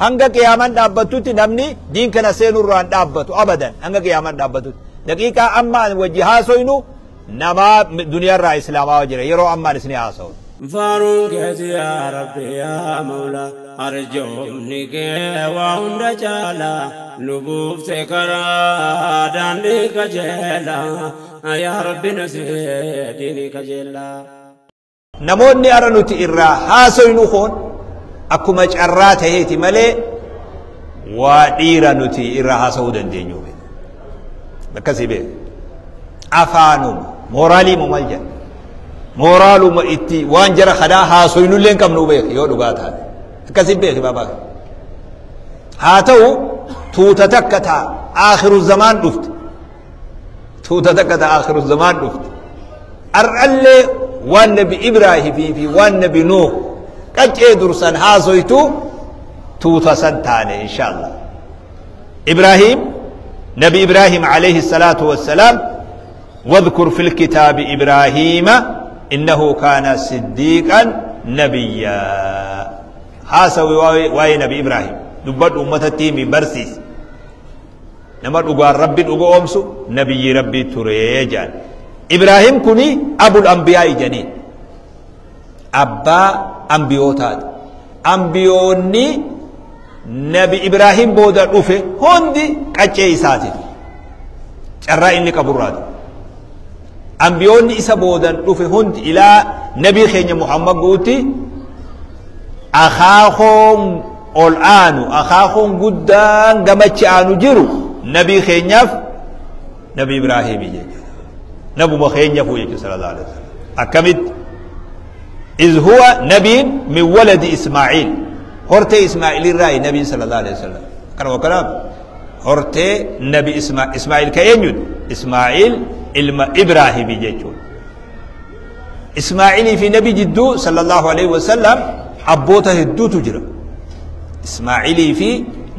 Hanga qiyaamaan dhaabbattutti namni diin kana seenurraa hin dhaabbatu abadan, hanga qiyaamaan dhaabbatutti. Daqiiqaa amma an wajji haasoynu namaa duniyaarraa islaamaa jira yeroo ammaan isin haasa'u. Faaruun keeti yaa Rabbi yaa Mawla, arjoomni kee waa hunda caala, nu buufte karaa daandii qajeela, yaa Rabbi nu diinii qajeela. Namoonni ara nuti irraa haasoynu kun akkuma carraa taheeti malee waa dhiira nuti irraa haasa'uu dandeenyu. Akkasii beeku. Afaanuma mooraalii moo maal jedha? Mooraaluma itti waan jara kanaa haasoynullee hin qabnu beeki yoo dhugaa taate. Akkasii beeki baabaa. Haa ta'u, tuuta takka taa aakhiru zamaan dhufte. Tuuta takka taa aakhiru zamaan dhufte. Har'allee waan Nabi Ibraahimii fi waan Nabi Nuuh qaccee dursan haasoytu tuuta san taane inshaallah. Ibraahim, Nabi Ibraahim alayhi salaatu wassalaam, wadhkur fil kitaabi Ibraahiima innahu kaana siddiiqan nabiyyaa. Haasawi waa'ee Nabi Ibraahim dubbadhu, uummatatti himi, barsiisi. Nama dhugaan Rabbi dhuga oomsu, nabiyyii Rabbii ture jedhan. Ibraahim kuni abul ambiyaa'i jedhaniin. Abbaa ambiyootaati. Ambiyoonni Nabi Ibraahim booda dhufe hundi qaccee isaati. Carraa inni qaburraati. Ambiyoonni isa boodan dhufe hundi ilaa nabii keenya Muhammad guutti akaakoon ol aanu, akaakoon guddaan gamachi aanu jiru nabii keenyaaf Nabi Ibraahimi jechuudha. Nabuma keenyafu jechuudha sallallahu alaihi wasallam. Akkamitti? Iz huwa nabiin min waladi Ismaa'iil. Hortee Ismaa'iil irraayi nabiin sallallahu alaihi wasallam. Kanuma kanaaf hortee Nabi Ismaa'iil ka eenyuti? Ismaa'iil ilma Ibraahimi jechuudha. Ismaa'ilii fi Nabi jidduu sallallahu alaihi wasallam abboota hedduutu jira. Ismaa'ilii fi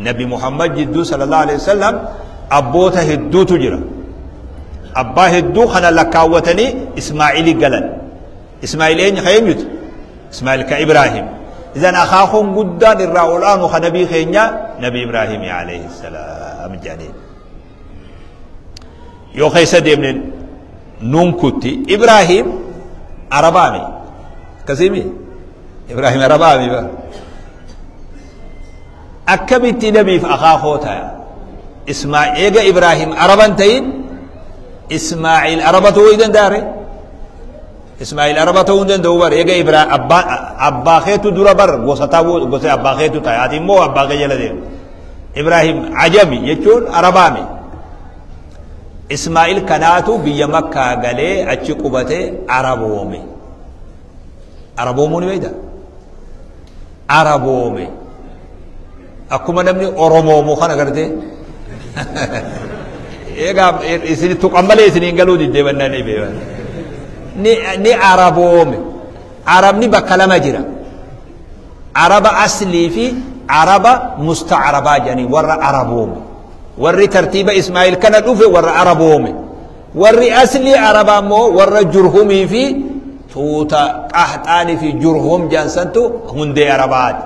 Nabi Muhammad jidduu sallallahu alaihi wasallam abboota hedduutu jira. Abbaa hedduu kana lakkaawwatanii Ismaa'ilii galan. Ismaa'il eenyu, ka eenyuti? Ismaa'il ka Ibraahim. Idan akaakuun guddaan irraa ol aanu ka nabii keenya Nabi Ibraahimi alayhi salaam jedhaniin. Yoo keessa deemne nuun kutti. Ibraahim Arabaami. Akkasiimi? Ibraahim Arabaami ba? Akkamitti nabiif akaakoo ta'a? Ismaa'il eega Ibraahim Araban ta'in Ismaa'il Araba ta'uu hin danda'are? Ismaa'il Araba ta'uu hin danda'u bar. Eega Ibraahim abbaa keetu dura bar gosa ta'uu, gosa abbaa keetu ta'e, ati immoo abbaa kee jala deemu. Ibraahim ajami jechuun Arabaami. Ismaa'il kanaatu biyya Makkaa galee achi qubatee Araboome. Araboomuu ni beektaa? Araboome. Akkuma namni Oromoomu kana gartee. Egaa isin tuqan malee isiniin galuu diddee bannaan ni beekan. Ni Araboome. Arabni bakka lama jira. Araba aslii fi Araba musta'arabaa jedhanii warra Araboome. Warri tartiiba Ismaa'il kana dhufe warra Araboome. Warri aslii Arabaa immoo warra Jurhumii fi tuuta Qaxaanii fi Jurhum jedhan santu hundee Arabaati.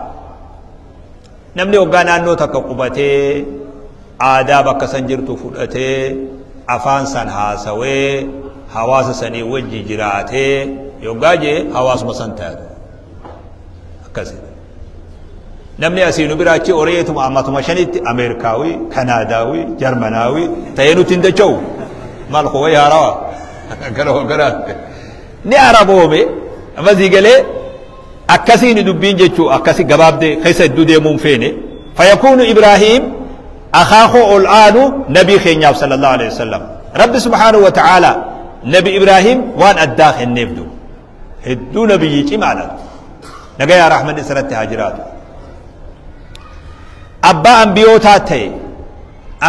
Namni waggaa naannoo takka qubatee aadaa bakka san jirtu fudhatee afaan san haasawee hawaasa sanii wajji jiraatee yoggaa jee hawaasuma san taatu. Akkasi. Namni asii nu bira achi ori'eetuma ammatuma shanitti Ameerikaawii, Kanaadaawii, Jarmanaawii ta'ee nutti hin dacha'u. Maal koo haarawaa? Gara gara. Ni Araboome amma sii galee akkasiin dubbiin jechuu akkasi gabaabdee keessa hedduu deemuun feene. Fayakuunu Ibraahim akaakoo ol aanu nabii keenyaaf sallallahu alaihi wasallam. Rabbi subhaanahu wa ta'ala Nabi Ibraahim waan addaa kenneef du. Hedduu nabiyyi cimaadha. Nagayaa rahmanni isarratti haa jiraatu. Abbaa ambiyootaa ta'e,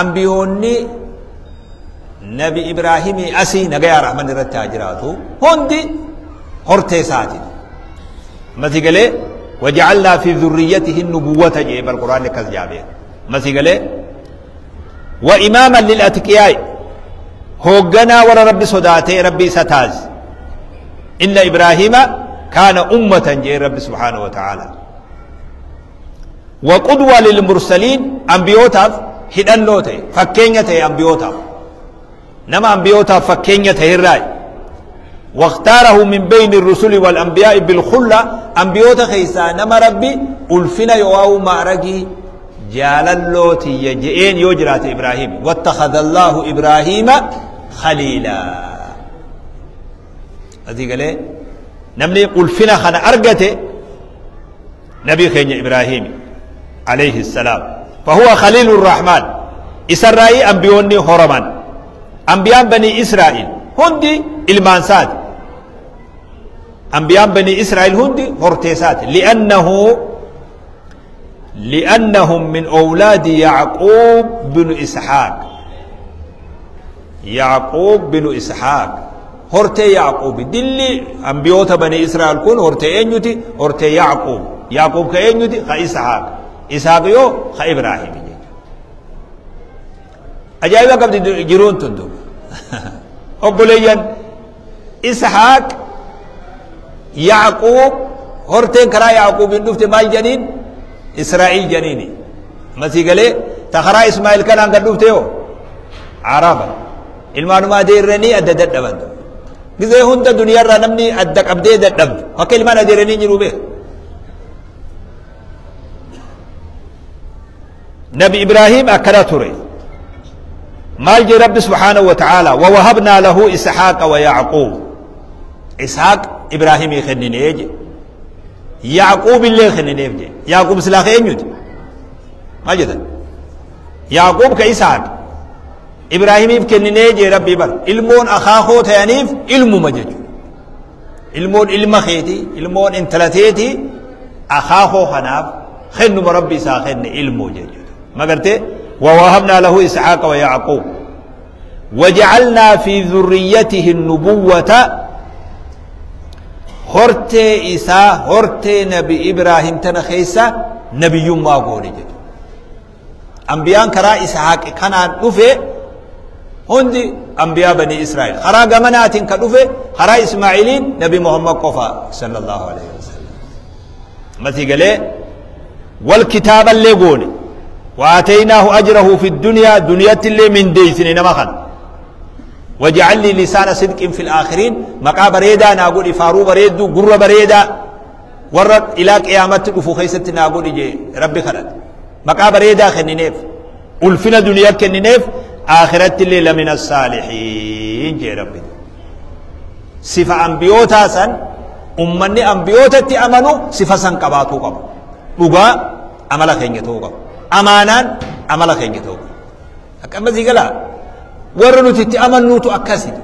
ambiyoonni Nabi Ibraahimii asii nagayaa rahmanni irratti haa jiraatu hundi hortee isaati. Masii galee waja'alnaa fi dhurriyyatihi nubuwwata jedhee bar Qur'aanni akkas jaabee. Masii galee wa imaaman lil atqiyaa'i, hoogganaa warra Rabbi sodaatee Rabbi isa taasise. Inna Ibraahiima kaana ummatan jedhee Rabbi subhaanahu wa ta'ala. وقدوة للمرسلين أنبيوتاف هدنو تي فكينيا تي أنبيوتاف نما أنبيوتاف فكينيا تي الراي واختاره من بين الرسل والأنبياء بالخلة أنبيوتا خيسا نما ربي ألفنا يواو معرقي جالالوتي يجئين يجرات إبراهيم واتخذ الله إبراهيم خليلا هذه قال نمني ألفنا خنا أرقته نبي خين إبراهيم عليه السلام فهو خليل الرحمن إسرائيل أنبيوني هرمان أنبياء بني إسرائيل هندي المانسات أنبياء بني إسرائيل هندي هرتيسات لأنهم من أولاد يعقوب بن إسحاق يعقوب بن إسحاق هرتي يعقوب دلي أنبيوت بني إسرائيل كون هرتي أنيوتي هرتي يعقوب يعقوب كأنيوتي خإسحاق إسحاق يو خإبراهيم أجايبا قبل جيرون تندو أبوليا إسحاق يعقوب هرتين كرا يعقوب ندفت مال جنين إسرائيل جنيني مسي قالي تخرا إسماعيل كان عند ندفت عربا المعلومة ديرني أدى دبند جزء هند دنيا را نمني أدك أبدي دب هكذا المعنى ديرني جروبه نبي إبراهيم أكرتوري مال رب سبحانه وتعالى ووهبنا له إسحاق ويعقوب إسحاق إبراهيم يخنيني يجي يعقوب اللي يخنيني يجي يعقوب سلاخ ينجد ما جدا يعقوب كإسحاق إبراهيم يخنيني يجي ربي بر المون أخاخو تيانيف علم مجد المون علم خيتي المون انتلتيتي أخاخو خناف خن ربي ساخن علم جد ما قلت ووهبنا له إسحاق ويعقوب وجعلنا في ذريته النبوة هرتي إسا هرتي نبي إبراهيم تنخيسا نبي ما قولي جد أنبياء كرا إسحاق كان نفي هندي أنبياء بني إسرائيل خرا جمنات كنفي خرا إسماعيلين نبي محمد قفا صلى الله عليه وسلم مثل قال والكتاب اللي قولي وآتيناه أجره في الدنيا دنيا اللي من ديسن نمخن وجعل لي لسان صدق في الآخرين مقا بريدا نقول فارو بريدو قر بريدا ورد إلى قيامة أفو خيسة نقول جي ربي خلد مقا بريدا خنينيف ألفنا دنيا كنينيف آخرة اللي لمن الصالحين جي ربي صفة أنبيوتا سن أمني أنبيوتا تأمنو صفة سن قباتو قبو لغا أملا خنيتو قبو أمانان أملا خنيتو أكما زيقلا ورنو تتأمنو تأكسد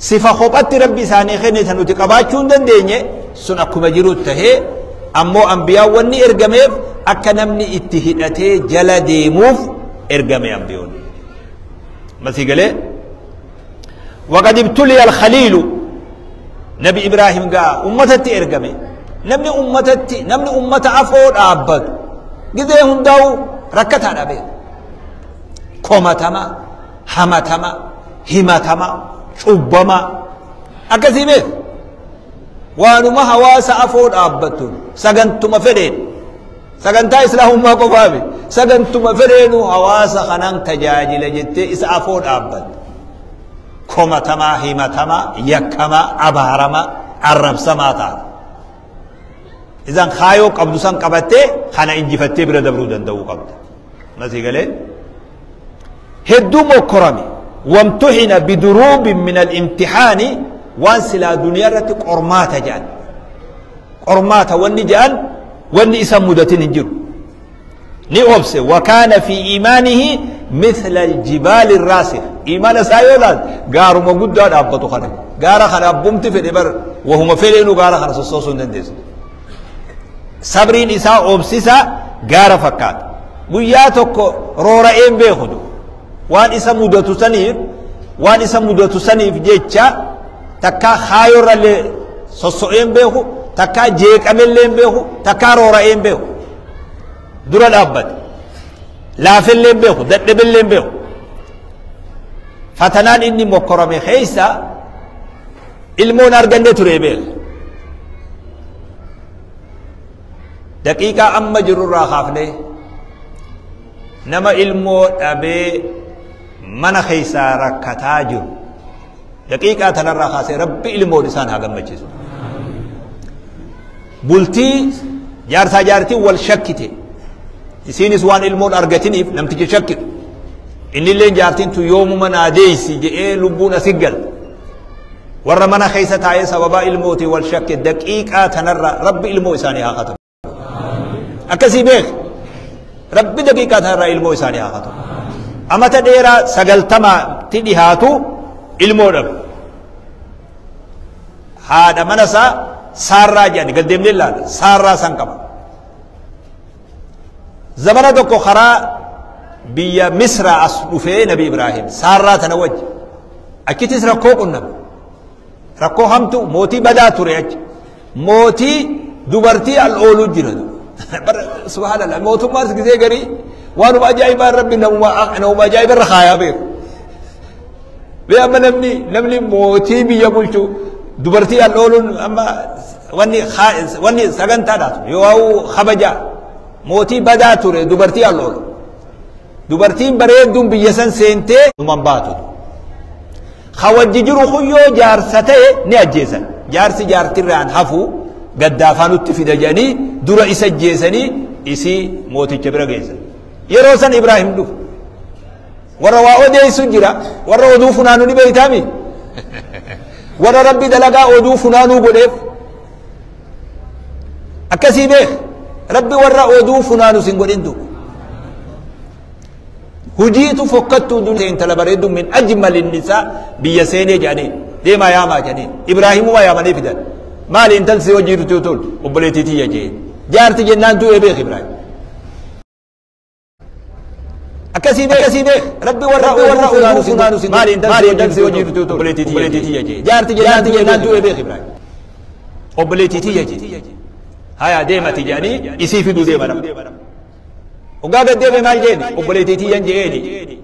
صفة خوبت ربي ساني خنيتنو تقباتشون دن ديني سن أكما جيرو تهي أمو أنبياء وني إرقميف أكنمني اتهدتي جل ديموف إرقمي أنبيون ما سيقلي وقد ابتلي الخليل نبي إبراهيم قال أمتتي إرقمي نمني أمتتي نمني أمت أفور أبد قد هندو ركتها نبي كومتما حمتما همتما شبما أكثيبه وانما هواس أفور أبدتون سجنتم فرين سجنتا إسلام ما قفابي سجنتم فرين هواس خنان تجاجل جت إس أفور أبد كومتما همتما يكما أبهرما عرب سماتا إذن خايو قبض سن قبته خنا إنجفتي برد برودن دو قبض ما سيقالي هدو مكرمي وامتحن بدروب من الامتحان وانسلا دنيا رتي قرماتا جان قرماتا واني جان واني إسا مدتين هنجر ني أوبسي وكان في إيمانه مثل الجبال الراسخ إيمان سايولاد قارو مقودان أبطو خنا قارا خنا بومت في الإبر وهم فيلينو قارا خنا سوسوسون دندس صبرين إسا أوبسيسا قارا فكات قيا توكو رورا إن بيخدو وان إسا مدتو سنيف وان إسا مدتو سنيف جيتشا تكا خايور اللي سوسو إن بيخو تكا جيك أمل إن بيخو تكا رورا إن بيخو درا الأبد لا في اللي بيخو دد باللي بيخو فتنان إني مكرمي خيسا المون أرغن تريبيل Daqiiqaa amma jirurraa kaafne nama ilmoo dhabee mana keessaa rakkataa jiru daqiiqaa tanarraa kaasee Rabbi ilmoon isaan haa gammachiisu. Bultii jaarsaa jaartiin wal shakkite, isiinis waan ilmoon argatiniif namticha shakkitu, innilleen jaartiin tun yoomuma naa deeysi jedhee lubbuun asi galte. Warra mana keessa taa'ee sababaa ilmootii wal shakke daqiiqaa tanarraa Rabbi ilmoo isaanii haa katabu. Akkasii beek, Rabbi daqiiqaa tanarraa ilmoo isaanii haa katabu. Amata dheeraa 90tti dhihaatu ilmoo dhabu. Haadha mana isaa Saarraa jedhani gad deemnee ilaalla. Saarraa san qaba. Zamana tokko karaa biyya Misraa as dhufee Nabi Ibraahim Saarraa tana wajji. Achittis rakkoo qunname. Rakkoo hamtu, mootii badaa ture achi. Mootii dubartii al ooluu jira. Subhaanallah, mootummaas gisee garii waanuma ajaa'ibaa Rabbi namuma ajaa'iba irra kaayaa beeku. Bee amma namni mootii biyya bulchu dubartii al ooluun amma wanni sagantaadhaatu yoo kabajaa mootii badaa ture dubartii al oolu. Dubartiin bareedduun biyya san seentee numan baatu. Hawajji jiru kun yoo jaarsa ta'e ni ajjeesan. Jaarsi jaartirraan hafu gaddaafaa nutti fida jedhanii dura isa ajjeesanii isii mooticha bira geessan. Yeroo san Ibraahim dhufu. Warra waa odeessu jira, warra oduu funaanuu ni beeytaami. Warra Rabbi dalagaa oduu funaanuu godheef. Akkasii beek, Rabbi warra oduu funaanu sin godhin duuba. Hujiitu fokkattuu dunia intala bareeddu min ajmalin nisaa biyya seenee jedhanii deemaa yaamaa jedhanii Ibraahimuma yaamanii fidan. Maali intalli si hojii jirtu tun obboleettii tiyya jeen. Jaarti jennaan du'ee beek Ibraahim. Akkasii beek, akkasii beek, Rabbi warra oduu funaanu sin maali intalli si hojii jirtu tun obboleettii tiyya jeen. Jaarti jennaan du'ee beek Ibraahim. Obboleettii tiyya jeen. Haya deemati jedhanii isii fiduu deema nama. Hoggaa gad deeme maal jeeni? Obboleettii tiyyan jeeni.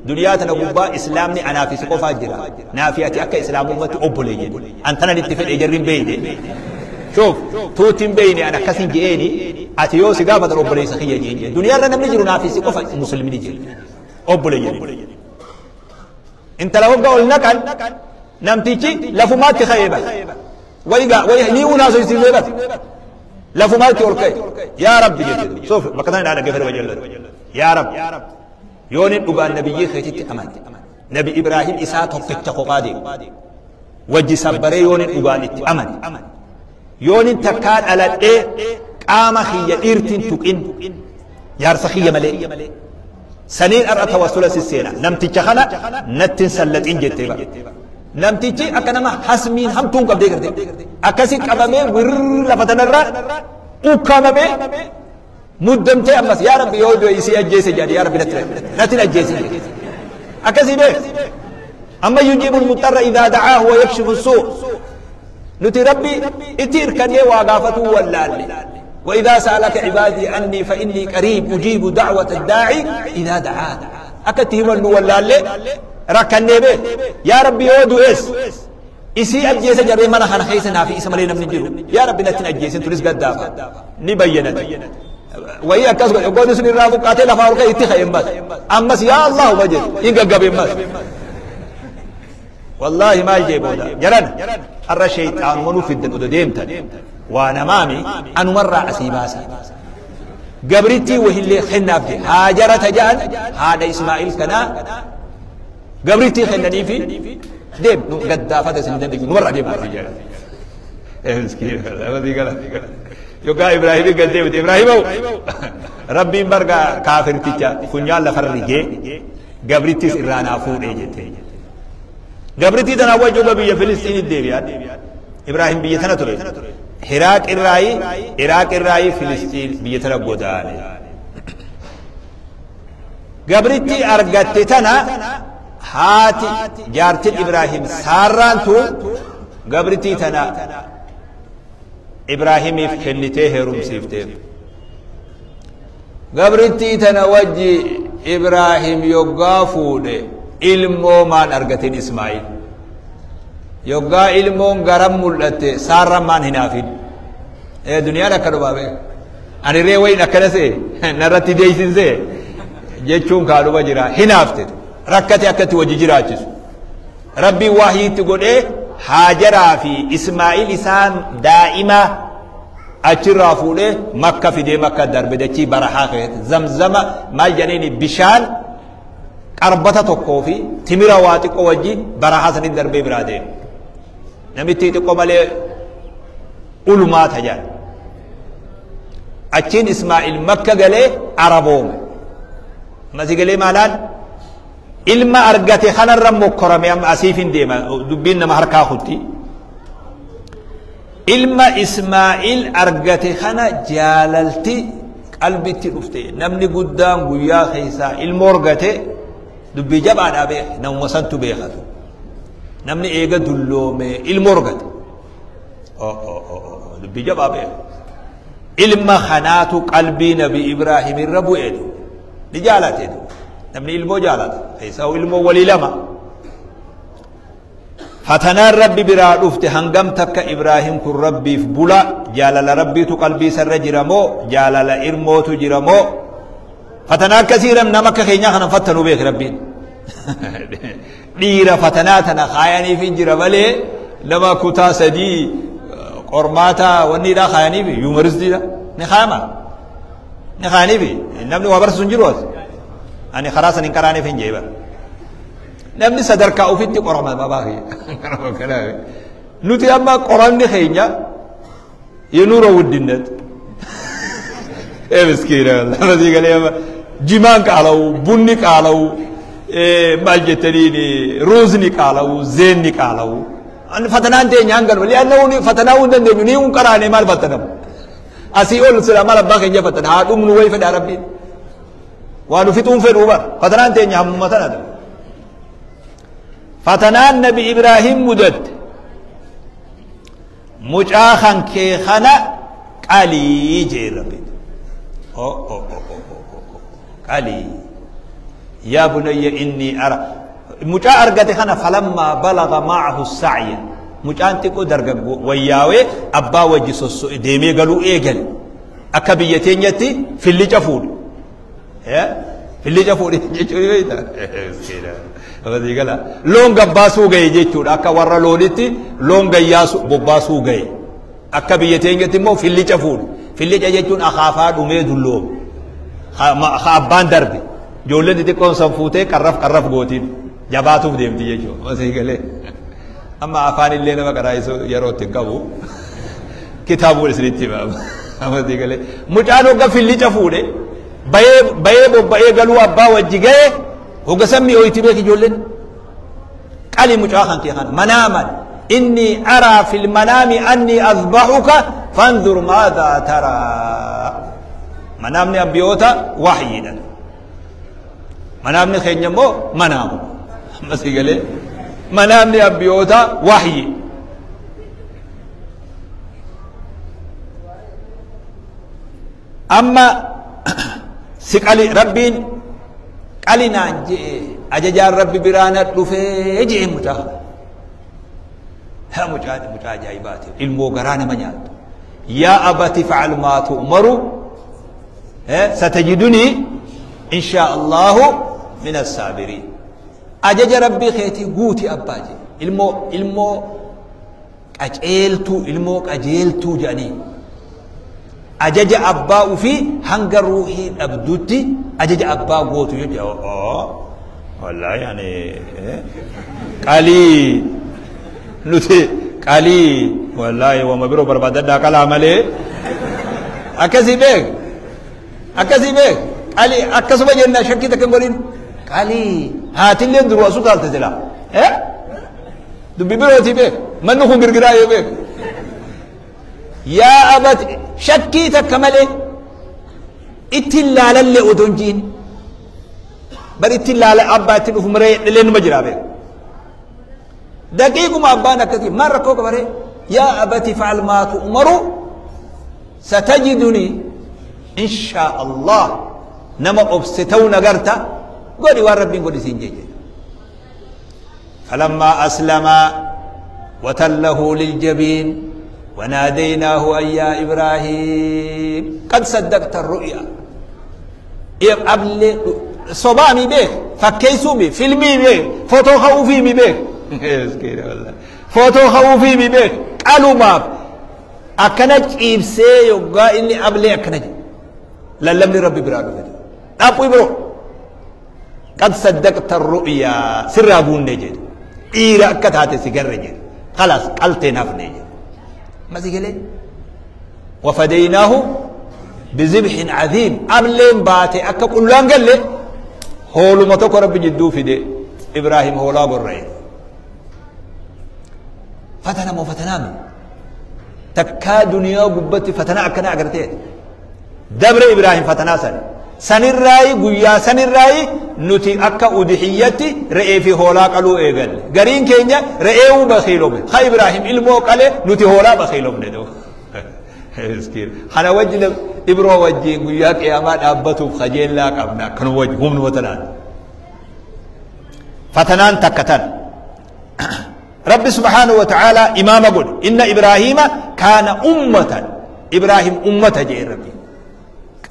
Duniyaa tana gubbaa islaamni anaaf si qofaa jira. Naafi ati akka islaamummatti obboleeyyan. An tanan itti fedhe jarri hin beeyne. Shoof, tuutti hin beeyne an akkasin jeeni ati yoo si gaafatan obboleessa kiyya jeen jeen. Duniyaa irra namni jiru naafi si qofa muslimni jeen. Obboleeyyan. Intala hoggaa ol naqan namtichi lafumaatti ka'ee bara. Wayi gaa, wayi ni unaa sochisiisee bara. Lafumaatti ol ka'e. Yaa Rabbi jette. Soof bakka tana dhaggeeffate wajjin. Yaa Rabbi, yoo inni dhugaan nabiyyii keetitti amane, Nabi Ibraahim isaa tokkicha kophaa deemu. Wajji sabbaree yoo inni dhugaan itti amane, yoo inni takkaa dhaladhee qaama kiyya dhiirtiin tuqin jaarsa kiyya malee. Saniin har'a tawassula sisseena. Namticha kana natti hin sallaxin jettee bara. Namtichi akka nama hasmiin hamtuun qabdee garte. Akkasi qabamee wirr lafa tanarraa ukkaamamee muddamtee ammas yaa Rabbi yoo du'e isii ajjeese jedhani yaa Rabbi natti hin ajjeesin jedhe. Akkasii beek. Amma yujiibul muxxarra idaa da'aahu wa yakshifu suu. Nuti Rabbi itti hirkannee waa gaafatuu wallaalle. وإذا سألك عبادي عني فإني قريب أجيب دعوة الداعي إذا دعان. أكتهم النولالي ركني به يا ربي يودو إس إسي أجيس جري من خان خيس نافي إسم لي نمن جرو يا ربي نتن أجيس تريس قدافا نبينت وهي كسب يقول سن الرابو قاتل فارق يتخ يمس أمس يا الله وجد ينقب يمس والله ما يجيبوا ده جرن الرشيطان منو في الدن وديمتن وانا مامي أنا مرة أسيباسا قبرتي وهي اللي خلنا في هاجرة جان هذا إسماعيل كنا قبرتي خلني في ديب قد دافت سنتين ديب مرة ديب مسكين يوكا إبراهيم قد ديب إبراهيم ربي برقا كافر تيجا فنيا لفرجة قبرتي سرانا فور إجته قبرتي تناوجه بيا فلسطين الديبيان إبراهيم بيتنا ترى عراق الرأي عراق الرأي فلسطين بيتنا قداني قبرتي أرجتنا هاتي جارت إبراهيم ساران تو قبرتي تنا إبراهيم في روم سيفته قبرتي تنا وجه إبراهيم يقافونه ilmoo maan argatin Ismaa'il yoggaa ilmoon garam mul'atte saarran maan hinaafin. Duniyaan akka dhumaa beeka. Ani ree wayin akkana see narratti deeysin see jechuun kaadhuma jira. Hinaafte rakkate akkatti wajji jiraachisu. Rabbiin wahyiitti godhee Haajaraa fi Ismaa'il isaan daa'ima achirraa fuudhee Makka fidee Makka darbe dachii barahaa keessatti zamzama maal jedhaniini bishaan qarbata tokkoo fi timira waa xiqqoo wajjin barahaa sanitti darbee biraa deeme. Namitti xiqqoo malee ulumaata jedhan. Achiin Ismaa'il Makka galee Araboome. Amma si galee maalaan ilma argate kanarra mokkorame amma asiif hin deema dubbiin nama harkaa kutti. Ilma Ismaa'il argate kana jaalalti qalbitti dhufte. Namni guddaan guyyaa keessaa ilma argate dubbii jabaadhaa beeke namuma santu beekatu. Namni eega dulloome ilma argate. Dubbii jabaa beeke. Ilma kanaatu qalbii Nabi Ibraahim irra bu'e ni jaalate. Namni ilmoo jaalata. Keessaa ilmoo walii lama. Fatanaan Rabbi biraa dhufte hangam takka Ibraahim kun Rabbiif bula jaalala Rabbiitu qalbii isarra jira moo jaalala ilmootu jira moo fatanaa akkasii nama akka keenyaa kanan fattanuu beek Rabbiin. Dhiira fatanaa tana kaayaniif hin jira malee nama kutaa sadii qormaata wanniidha kaayaniif yuunivarsiitiidha ni kaayama. Ni kaayaniif namni waa barsiisu hin jiru as. Ani karaa san hin qaraaniif hin jeeba. Namni sadarkaa ofitti qorama babaa kiyya. Nuti amma qoramni keenya የኑሮ ውድነት miskiina lafa galee amma jimaan qaalawu bunni qaalawu maal jettaniin ruuzni qaalawu zeenni qaalawu fatanaan teenya hangan li'annahu fatanaa hin dandeenyu ni hun qaraane maal fattanamu asii ol sila maal abbaa keenya fattana haa dhumnu wayi fedhaa rabbiin waa nu fixuun fedhuu bar fatanaan teenya hammuma tana ta'u. Fatanaan Nabi Ibraahim mudatte mucaa kan kee kana qalii jee Rabbiin. Qalii yaa bunayya inni ara mucaa argate kana falammaa balaga ma'ahu sa'ya mucaan xiqqoo dargaggoo wayyaawee abbaa wajji sosso'e deemee galuu eegale akka biyya teenyatti fillica fuudhe. Fillica fuudhe jechuun beektaa? Loon gabbaasuu gahe jechuudha. Akka warra loonitti loon gayyaasu bobbaasuu gahe. Akka biyya teenyatti immoo fillica fuudhe. Fillica jechuun akaafaa dhumee dulloome. Abbaan darbe. Ijoolleen xixiqqoon san fuutee qarraf qarraf gootiin jabaatuuf deemti jechuudha. Masii galee. Amma afaan illee nama qaraa'isu yeroo itti hin qabu. Kitaabuu isinitti hima. Masii galee. Mucaan hogga fillica fuudhe bayee bobba'ee galuu abbaa wajji gahe hogga sammi oyti beek ijoolleen. Qali mucaa kan kee kana manaaman inni araa fil manaami anni azbahuka fanzur maadhaa taraa. Manaamni abbiyoota wahyiidha. Manaamni keenya immoo manaamu. Ammas galee manaamni abbiyoota wahyi. Amma si qali Rabbiin qali naan je'e ajajaan Rabbi biraa na dhufee je'e mucaa. Haa mucaa mucaa ajaa'ibaati ilmoo garaa nama nyaattu. Yaa abati fa'al maa tu'maru satajiduni inshaa Allahu min as-saabiriin. Ajaja Rabbii keetii guuti abbaa je'e ilmoo ilmoo qaceeltuu ilmoo qajeeltuu jedhanii. Ajaja abbaa ofii hanga ruuhii dhabdutti ajaja abbaa gootu jechuudha. Wallaahi ani qalii nuti qalii wallaahi wama biroo barbaadadhaa qalaa malee akkasii beek akkasii beek qalii akkasuma jennaa shakkii takka hin godhin qalii haatilleen duruu asu taalte silaa dubbii birootii beek manni kun girgiraa yoo beek. Yaa abati shakkii takka malee ittiin laalallee odoo hin jiin bar ittiin laala abbaa ittiin dhufu maree dhilee numa jiraa beeku. Daqiiquma abbaan akkasii maal rakkoo qabaree yaa abati fa'al maa tu'maru satajiduni inshaa Allah nama obse ta'uu nagarta godhi waan rabbiin godhi siin jechuudha. Falammaa aslamaa watallahu liljabiin وناديناه أن يا إبراهيم قد صدقت الرؤيا. قبل صبامي بيك فكيسومي فيلمي بيك فوتو خوفي بيك مسكين والله فوتو خوفي بيك قالوا ما أكنج إبسي يقا إني قبل أكنج للمني ربي برادو أبو إبرو قد صدقت الرؤيا سر أبو النجد إيرا كتاتي سجر نجد خلاص قلت نف نجد ما زي وفديناه بذبح عظيم. أبلين باتي أكا قلان قال لي هولو ما تكو ربي جدو في دي إبراهيم هولا قرأي فتنا مو فتنا من تكا دنيا قبتي فتنا أكنا أقرتين دبر إبراهيم فتنا سن سن الرأي قويا سن الرأي نتي أكا أدحيتي رأي في هولا قالوا إيقال قرين كينيا رأيو بخيلو بي خا إبراهيم إلمو قال نتي هولا بخيلو بندو مسكين خنا وجه إبرو وجه قويا قيامات أبتو خجيل لا قبنا كانوا وجه هم وتنان فتنان تكتن. رب سبحانه وتعالى إمام قل إن إبراهيم كان أمة. إبراهيم أمة جاء ربي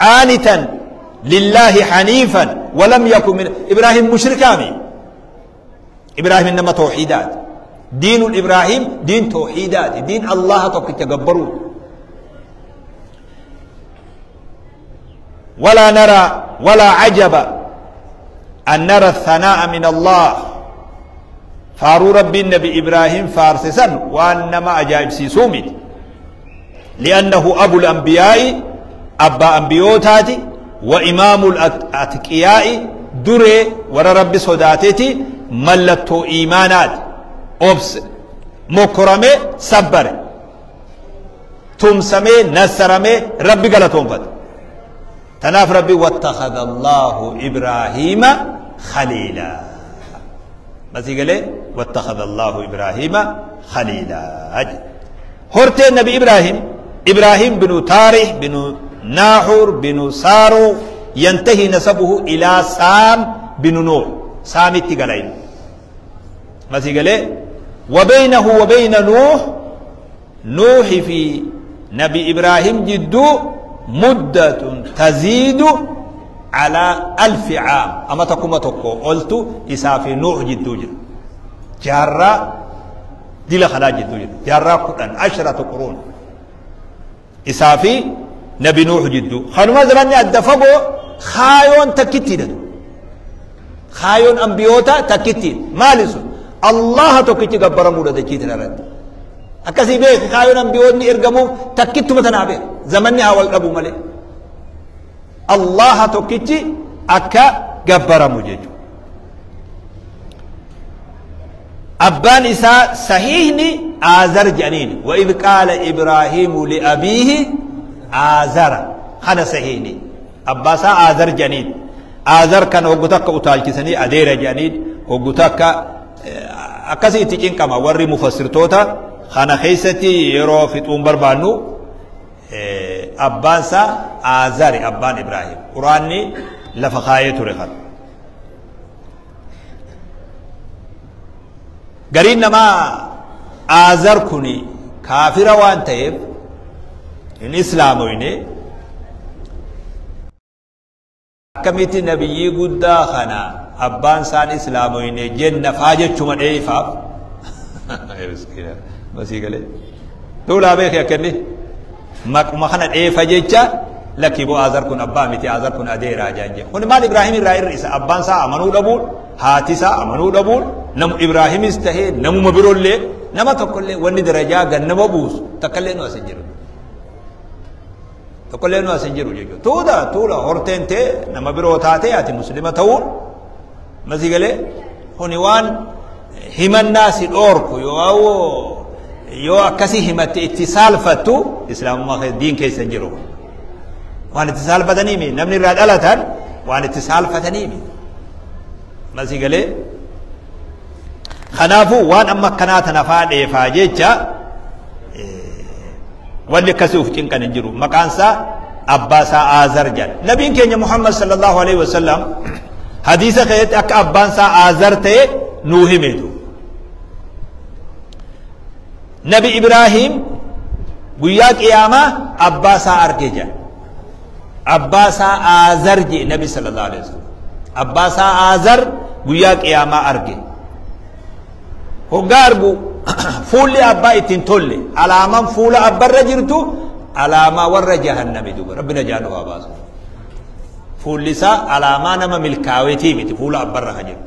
قانتا لله حنيفا ولم يكن من إبراهيم مشركامي. إبراهيم إنما توحيدات دين الإبراهيم دين توحيدات دين الله تكبروا. ولا نرى ولا عجب أن نرى الثناء من الله فارو ربي النبي إبراهيم فارسسا وأنما أجائب سيسومت لأنه أبو الأنبياء أبا أنبيوتاتي وإمام الأتقياء دري ورا ربي صداتتي ملتو إيمانات أبس مكرمة صبر تمسمي نسرمي ربي قالتهم فت تناف ربي واتخذ الله إبراهيم خليلا. بس يقول واتخذ الله إبراهيم خليلا. هرت النبي إبراهيم إبراهيم بن تارح بن ناحور بن سارو ينتهي نسبه إلى سام بن نوح سام التقلين. بس يقول وبينه وبين نوح نوح في نبي إبراهيم جدو مدة تزيد على 1000 عام. أما تقوم تقو قلت إسافي نوح جدو جد جارة دي لخلا جدو جد جارة قرآن 10 قرون إسافي نبي نوح جدو خانوما زماني أدفقو خايون تكتي ددو خايون أنبيوتا تكتي مالسو الله تكتي قبر مولا دكتي نرد أكسي بيك خايون أنبيوتني إرقمو تكتو متنابي زماني هاول أبو ملي الله تكتي أكا قبر مجيجو. أبان إساء صحيحني آزر جنين وإذ قال إبراهيم لأبيه آزر خنا صحيحني أباسا آزر جنين آزر كان وقتك أتالكسني أدير جنين وقتك أكسي تكين كما وري مفسر توتا خنا خيستي يرو في تومبر بانو أبانسا آزر أبان إبراهيم قراني لفخاية رخل قرين ما آزر كوني كافر وان تيب إن إسلامويني كميت نبي قد خنا أبان سان إسلامويني جنة فاجت شمال إيفاف بس يقول دولا بيك يا كني ما خنا إيفا جيتشا لكي بو آزر كن أبا متي آزر كن أديرا جانجي هون مال إبراهيم الرأي الرئيس أبان سا أمنو دبول هاتي سا أمنو دبول نم إبراهيم استهي نمو مبرول لي نما تقول لي وني درجة جنب بوس تقول لي نو أسجلو تقول لي نو أسجلو جيجو تودا تولا هرتين تي نما برو تاتي أتي مسلمة تقول ما زيقلي هونيوان هم الناس الأوركو يو أكسي همت اتصال فتو إسلام ما خير دين كيس سنجرو وان اتصال فتنيمي نمني راد ألتان وان اتصال فتنيمي ما زيقلي خنافو وان أما كنات نفاد إفاجيتشا واللي كسوف تنكن نجرو مكانسا أباسا آزر جان نبي كenya محمد صلى الله عليه وسلم حديث خيت أك أبانسا آزر تي نوحي ميدو نبي إبراهيم Guyyaa qiyaamaa abbaa isaa arge jedha. Abbaa isaa Aazar jedhe Nabi sallallahu alaihi wasallam. Abbaa isaa Aazar guyyaa qiyaamaa arge. Hoggaa argu fuulli abbaa ittiin tolle, alaamaan fuula abbarra jirtu alaamaa warra jahannami duuba. Rabbi najaa nu haa baasu. Fuulli isaa alaamaa nama milkaaweetii miti fuula abbarra ka jiru.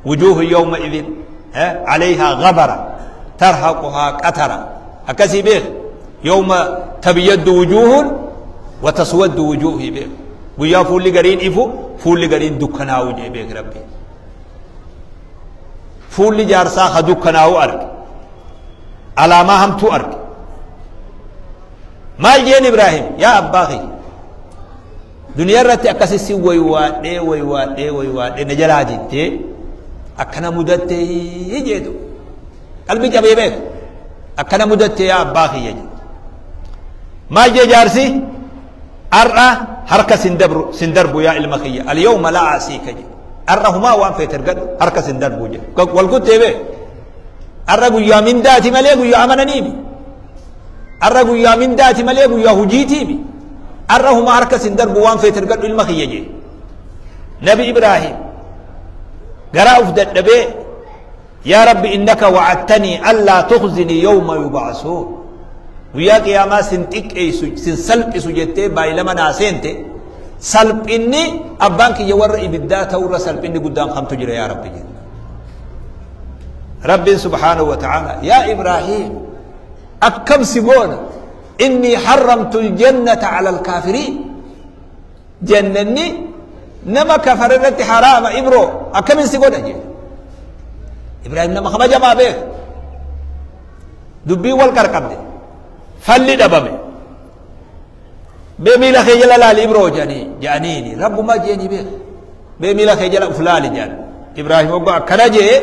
Wujuuhu yawma idin alayhaa ghabara tarhaquhaa qatara. Akkasii beek. Yawma tabyaddu wujuuhun wa taswaddu wujuuhi beek. Guyyaa fuulli gariin ifu fuulli gariin dukkanaa'u jee beek Rabbi. Fuulli jaarsaa ka dukkanaa'u arge. Alaamaa hamtuu arge. Maal jeen Ibraahim? Yaa abbaa kiyya. Duniyaa irratti akkasi si waywaadhee waywaadhee waywaadhee na jalaa diddee akkana mudattee jeetu. Qalbii cabee beeka. Akkana mudattee yaa abbaa kiyya jedhe. Maal jee jaarsi? Har'a harka sin darbu yaa ilma kiyya. Al-yawma laa asiika jedhe. Har'a humaa waan feete argadhu harka sin darbu jedhe. Wal kuttee beeka. Har'a guyyaa mindaati malee guyyaa amananiimi. Har'a guyyaa mindaati malee guyyaa hujiitiimi. Har'a humaa harka sin darbu waan feete argadhu ilma kiyya jedhe. Nabi Ibraahim garaa uf dadhabee yaa Rabbi innaka wa'adtanii allaa tukhzinii yawma yub'asuun. Guyyaa qiyaamaa sin xiqqeessu sin salphisu jettee baay'ilama naa seente. Salphinni abbaan kiyya warra ibiddaa ta'urra salphinni guddaan kamtu jira yaa Rabbi jedhe. Rabbiin subhaanahu wa ta'ala yaa Ibraahim akkam si goona inni harramtu aljannata ala alkaafiriin. Jannanni nama kafare irratti haraama Ibroo akkamin si godha jedhe. Ibraahim nama kabajamaa beeka. Dubbiin wal qarqabde. Falli dhabame. Mee miila kee jala laali Ibroo jedhaniini rabbumaa jeeni beeka. Mee miila kee jala uf laali jedhan. Ibraahim hoggaa akkana jee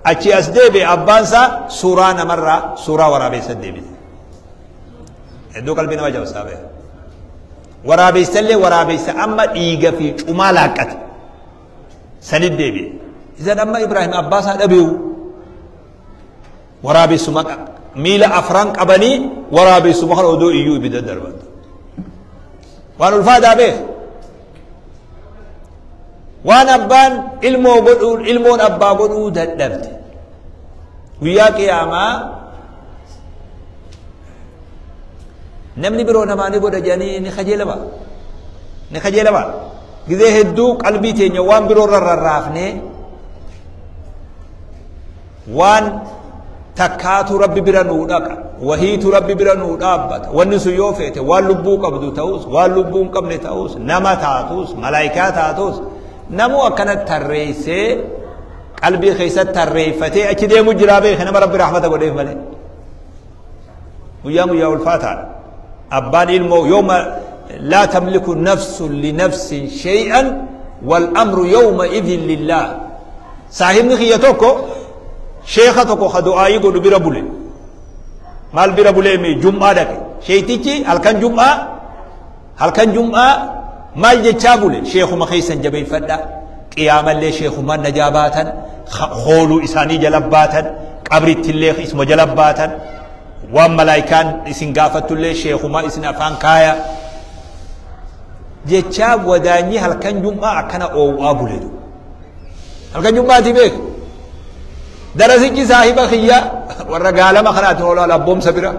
achi as deebi'e abbaan isaa suuraa namarraa suuraa waraabessa deebise. Hedduu qalbii nama jabsaa beeka. Waraabessallee waraabessa amma dhiiga fi cumaa laaqqate. Sanit deebi'e. Isan amma Ibraahim abbaa isaa dhabeewu. Waraabessuma miila afran qabanii waraabessuma kana odoo iyyuu ibidda darban. Waan ulfaataa beeka. Waan abbaan ilmoo godhuu ilmoon abbaa godhuu dadhabde. Guyyaa qiyaamaa namni biroo namaa ni godha jedhanii ni kajeelama. Ni kajeelama. Gizee hedduu qalbii teenya waan biroo irra rarraafnee waan takkaatu Rabbi bira nuu dhaqa. Wahiitu Rabbi bira nuu dhaabbata. Wanni sun yoo feete waan lubbuu qabdu ta'us, waan lubbuu hin qabne ta'us, nama taatus, malaayikaa taatus, namuu akkana tarreessee qalbii keessatti tarreeffatee achi deemu jiraa beeka nama Rabbi rahmata godheef malee. Guyyaan guyyaa ulfaataadha. Abbaan ilmoo yooma laa tamliku nafsun li nafsin shay'an wal amru yawma idhin lillah. Saahibni kiyya tokko sheekha tokko ka du'aayii godhu bira bule. Maal bira bulee mee jum'aa dhaqe. Sheektichi halkan jum'aa maal jechaa bule sheekuma keessan jabeeffadha. Qiyaamallee sheekumaan najaa baatan, hooluu isaanii jala baatan, qabrittillee isuma jala baatan, waan malaayikaan isin gaafattullee sheekumaa isin afaan kaaya. Jechaa wadaanyi halkan jum'aa akkana oowwaa bule. Halkan jum'aati beek. Darasichi saahiba kiyya warra gaalama kanaatiin oolaa labboomsa bira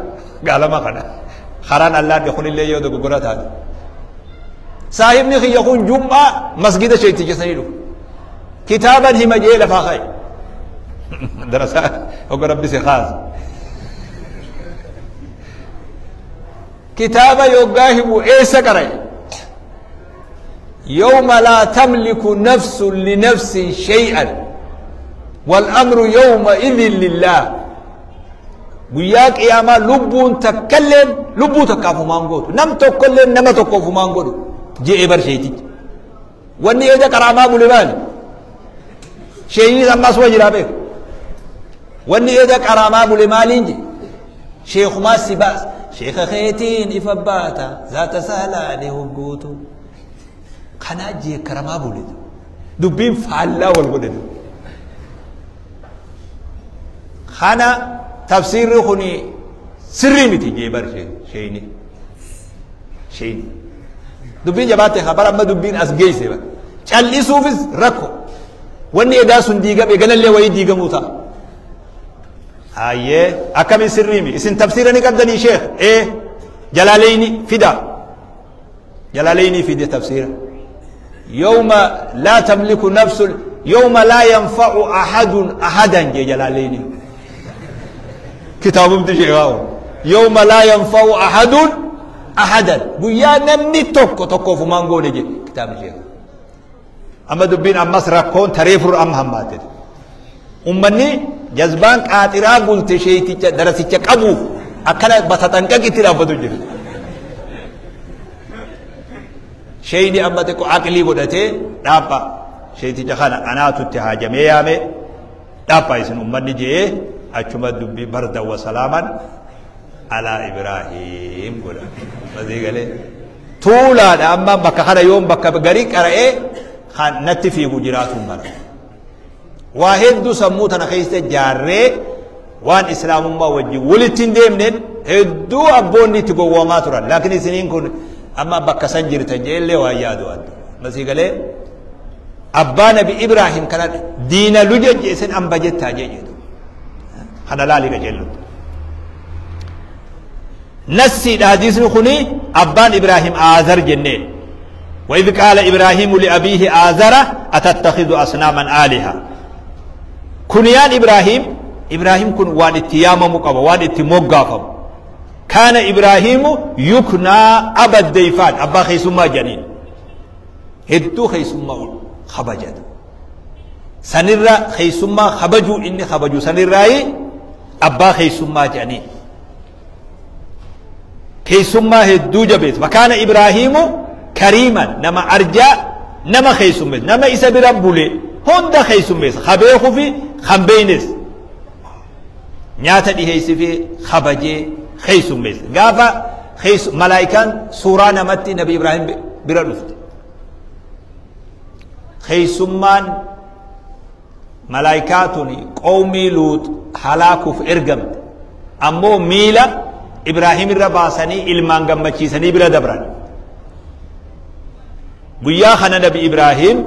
gaalama kana. Karaan allaadhe kunillee yoo dogoggora taate. Saahibni kiyya kun jum'aa masgida sheekticha sanii dhufu. Kitaaban hima jee lafaa ka'e. Darasaa hogga rabbi si kaasa. Kitaaba yoggaa himu eessa qara'e? Yawma laa tamliku nafsun li nafsin shay'an wal amru yawma idhin lillah. Guyyaa qiyaamaa lubbuun takkalleen lubbuu takkaaf humaan gootu. Nam tokkolleen nama tokkoof humaan godhu je'ee bar sheetichi. Wanni eeda qaraamaa bule maali? Sheeyyinis ammas waa jiraa beeku. Wanni eeda qaraamaa bule maaliin je? Sheekumaa si baasa. Sheeka keetiin ifa baata zaata saalaalee hogguutu. Kanaa jeekaramaa bule. Dubbiin faallaa wal godhani. Kana tafsiirri kuni Sirrii miti jee bar sheeyni. Sheeyni. Dubbiin jabaatte habar amma dubbiin as geesse bar. Cal'isuufis rakko. Wanni edaa sun diigame ganallee wayii diigamuu ta'a. Hayyee akkamiin sirrii mi? Isin tafsiira ni qabdanii sheekh? Ee Jalaaleyni fida. Jalaaleyni fide tafsiira. Yawma laa tamliku nafsun yawma laa yanfa'u ahadun ahadan jee Jalaaleyni. Kitaabumti sheekhaa yawma laa yanfa'u ahadun ahadan guyyaa namni tokko tokkoof humaan goone jee kitaabni sheekhaa. Amma dubbiin ammas rakkoon taree furu amma hammaate. Ummanni jazbaan qaaxiraa gulte sheeyticha darasicha qabuuf akkana bataxanqaqitti dhaabbatu jira. Sheeyni amma xiqqoo aqlii godhatee dhaabba sheeyticha kana anaatutti haajamee yaame dhaabba isin ummanni je'ee achuma dubbii barda wa salaaman alaa Ibraahim godha. Masii galee tuulaadha amma bakka kana yoom bakka garii qara'ee kan natti fiigu jiraatu mara. Waa hedduu sammuu tana keessa jaarree waan islaamummaa wajjin walitti hin deemneen hedduu abboonni itti gowwoomaa turan. Laakiin isiniin kun amma bakka san jirtan jeellee waan yaadu adda. Masii galee abbaa Nabi Ibraahim kana diina luja jeesin amba jettaa jee jedhu. Kana laali qajeellu. Nassiidha hadiisni kuni abbaan Ibraahim Aazar jenneen. وإذ قال إبراهيم لأبيه آزر أتتخذ أصناما آلهة. كنيان إبراهيم إبراهيم كن وان اتيام مقابة وان اتموقافم. كان إبراهيم يكنى أبا الديفان أبا خيسما جنين هدو خيسما خبجد سنرى خيسما خبجو إني خبجو سنراي أبا خيسما جنين خيسما هدو جبيت. وكان إبراهيم كريما نما أرجع نما خيسما نما إسا بربولي هوندا خيسما خبيخو في خمبينس nyaata dhiheessi fi kabajee keessummeesse. Gaafa malaayikaan suuraa namatti Nabi Ibraahim bira dhufte. Keessummaan malaayikaa tuni qawmii Luut halaakuuf ergamte. Ammoo miila Ibraahim irra baasanii ilmaan gammachiisanii bira dabran. Guyyaa kana Nabi Ibraahim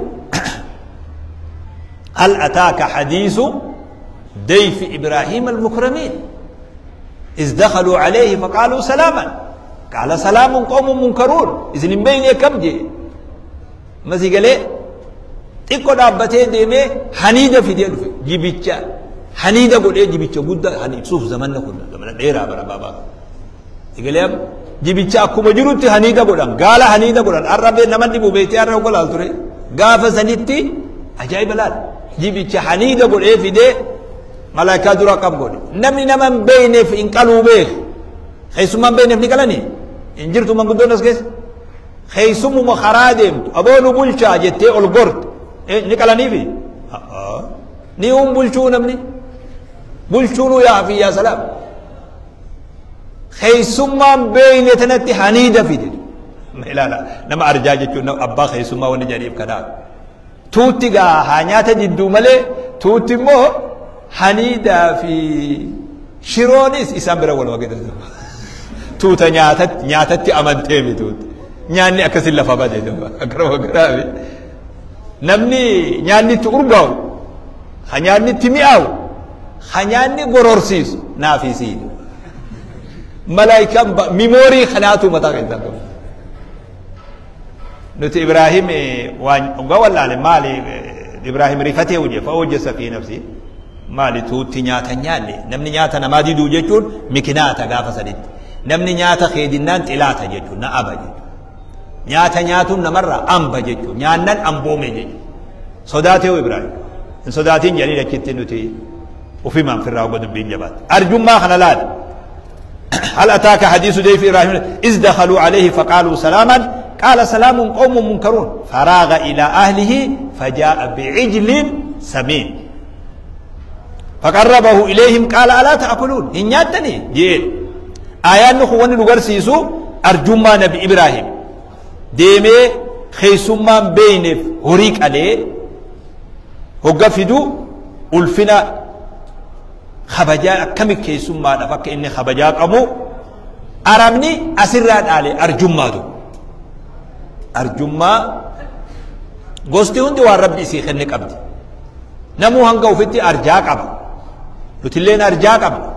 hal ataaka hadiisu ضيف إبراهيم المكرمين إذ دخلوا عليه فقالوا سلاما قال سلام قوم منكرون إذن بين كم جي مسي قال تيكو دابتي ديمي حنيدة في ديالو جيبيتشا حنيدة قول إيه جيبيتشا قد حنيد شوف زماننا كنا زماننا ديرا برا بابا يقول يا جيبيتشا أكو مجروتي حنيدة قولان قال حنيدة قولان الرب نمان دي بوبيتي الرب قول ألتوري قافة سنتي عجائب لال جيبيتشا حنيدة قول إيه في دي ملائكة درا كم قولي نمني نمن بينه في إنقلوا به خيسوم بينه في نقلني إنجرتوا من قدون ناس كيس خيسوم مخرادم أبونه بولشا جتة القرد إيه نقلني في نيوم بولشو نمني بولشونو يا في يا سلام خيسوم بينه تنتي حنيدة في دي لا لا نما أرجع جتشو نم أبا خيسوم ونجريب كذا توتي جا هنيات جدو ملي توتي مو حنيدة في شيرونيس إسام برا ولا وقت توتا نياتت نياتت أمانتي توت نياني أكسل لفابة ده أكرم أكرم نمني نياني تورجاو خنياني تمياو خنياني غرورسيس نافيسي ملايكة ميموري خناتو متاعين ده نت إبراهيم وان قال له مالي إبراهيم رفته وجه فأوجس في نفسه maali tuutti nyaata nyaanne namni nyaata namaa diduu jechuun mikinaata gaafa saditti namni nyaata keedinnaan xilaata jechuun na aba jechuun nyaata nyaatuun namarraa amba jechuun nyaannan amboome jechuun sodaatee Ibraahim hin sodaatiin jedhanii achitti nuti ofimaan firraa oga dubbiin jabaate arjummaa kana laal هل أتاك حديث ضيف إبراهيم إذ دخلوا عليه فقالوا سلاما قال سلام قوم منكرون فراغ إلى أهله فجاء بعجل سمين فقربه إليهم قال ألا تأكلون إن ياتني جيل آيان نخوان نغرسيسو أرجما نبي إبراهيم ديمي خيسوما بينف هريك عليه هقفدو ألفنا Kabajaa akkami keessummaadhaaf akka inni kabajaa qabu Arabni asirraa dhaale. Arjummaatu arjummaa. Gosti hundi waan Rabbi isii kenne qabdi. Namuu hanga ufitti arjaa qaba, nutilleen arjaa qabna,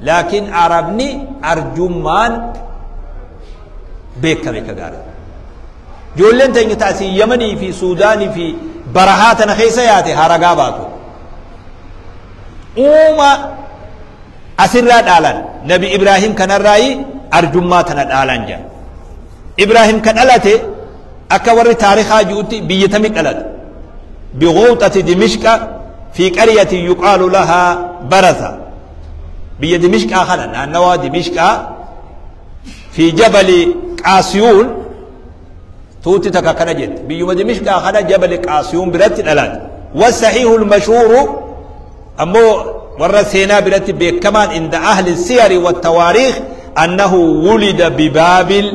laakiin Arabni arjummaan beekame. Ka gaarii ijoolleen teenya taasii Yamanii fi Suudaanii fi barahaa tana keessa yaate haragaa baatu uuma asirraa dhaalan. Nabi Ibraahim kanarraayi arjummaa tana dhaalan jedha. Ibraahim ka dhalate akka warri taarikaa ji'utti biyya tami dhalate? Biguuxati Dimishqa, fi qaryatin yuqaalu lahaa Barasa. Biyya Dimishqaa kana, naannawaa Dimishqaa, fi jabali Qaasiyuun. Tuuti takka kana jette, biyyuma Dimishqaa kana jabali Qaasiyuun biratti dhalate. والصحيح المشهور ammoo warra seenaa biratti beekamaan, عند أهل السير والتواريخ، أنه ولد ببابل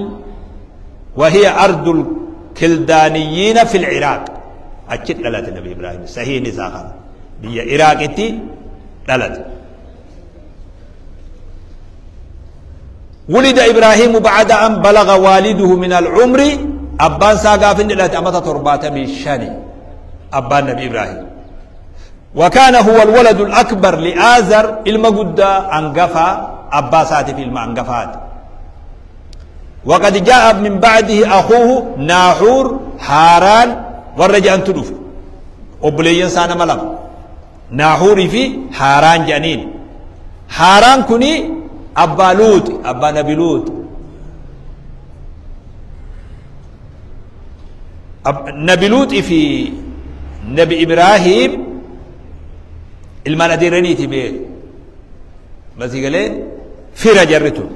وهي أرض الكلدانيين في العراق. Achitti dhalate Nabi Ibrahim. Sahiihni isaa kana, biyya Iraaqitti dhalate. ولد إبراهيم بعد أن بلغ والده من العمر. Abbaan isaa gaafa inni dhalate amata 75 abbaan Nabi Ibrahim. وكان هو الولد الأكبر لآزر. Ilma guddaa angafa abbaa isaatiif, ilma angafaati. وقد جاء من بعده أخوه ناحور، هاران warra jedhantu dhufe. Obboleeyyan isaa nama lama, Naahurii fi Haaraan jedhaniin. Haaraan kuni abbaa Luut, abbaa Nabi Luut. Nabi Luuxi fi Nabi Ibraahim ilmaan adeeraniiti. Beek masii galee fira jarri tun.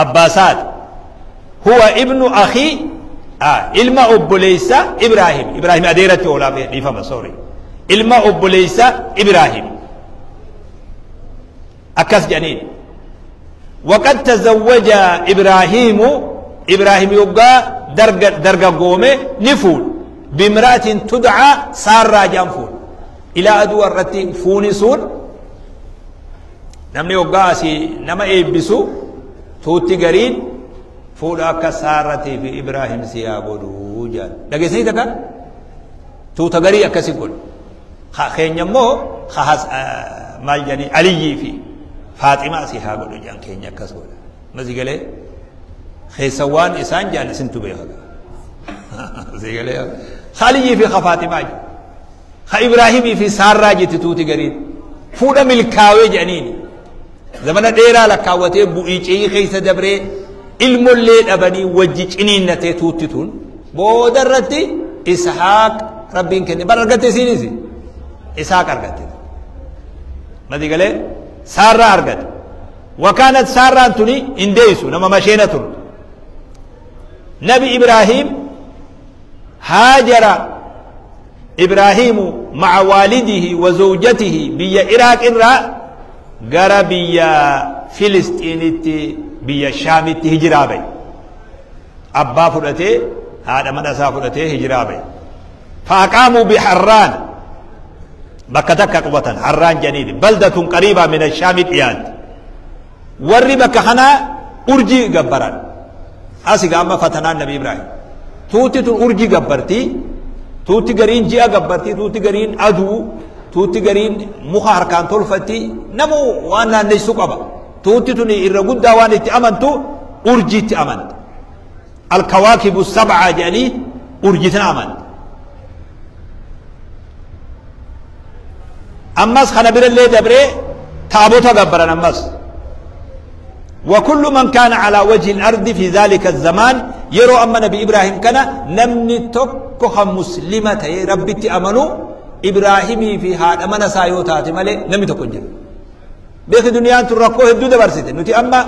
Abbaa isaati. هو ابن أخي ilma obboleeysa Ibraahim. Ibraahim adeeratti oolaaf, dhiifama, sorry, ilma obboleeysa Ibraahim akkas jedhaniin. وقد تزوج إبراهيم. إبراهيم يبقى درجة قومه نفول بامرأة تدعى سارة جانفول إلى أدو الرتي فوني سون. Namni yoggaa asii nama eebbisu, tuutti gariin fuudha akka Saarratii fi Ibraahim si haa godhuu jedhan. Dhageessanii takka tuuta garii akkasi godhu. Keenya immoo maal jedhanii? Aliyyii fi Faaximaa si haa godhu jedhan. Keenya akkas godha. Masi galee keessa waan isaan jedhan isintu beeka. Si galee Aliyyii fi Faaximaa jedhu. Ha Ibraahimii fi Saarraa jetti tuuti gariin. Fuudha milkaawee jedhaniini. Zamana dheeraa lakkaawwatee bu'ii ce'ii keessa dabree ilmollee dhabanii wajji ciniinnatee tuutti tun booda irratti Ishaaq Rabbiin kenne. Bar argatte isiinis Ishaaq argatte. Madi galee Saarraa argatte. وكانت Saarraan tuni hin deessu, nama masheena turte. Nabi Ibraahim هاجر إبراهيم مع والده وزوجته biyya Iraaq irraa gara biyya Filistiinitti, biyya Shaamitti hijiraa bahe. Abbaa fudhatee, haadha mana isaa fudhatee hijiraa bahe. فأقاموا بحران. Bakka takka qubatan, Harraan jedhaniini, بلدة قريبة من الشام dhiyaatti. Warri bakka kanaa urjii gabbaran. Asi amma fatanaan Nabi Ibraahim. Tuutti tun urjii gabbartii, tuutti gariin ji'a gabbartii, tuutti gariin aduu, tuutti gariin muka harkaan tolfatti. Namu waan naannessu qaba. Tuutti tun irra guddaa waan itti amantu urjiitti amanta. الكواكب السبعة jedhanii urjiitin amanta. Ammas kana birallee dabree taabota gabbaran ammas. وكل من كان على وجه الأرض في ذلك الزمان. Yeroo amma Nabi Ibraahim kana namni tokko kan muslima ta'e Rabbitti amanu Ibraahimii fi haadha mana isaa yoo taate malee namni tokko hin jiru. Beeki, duniyaan tun rakkoo hedduu dabarsite. Nuti amma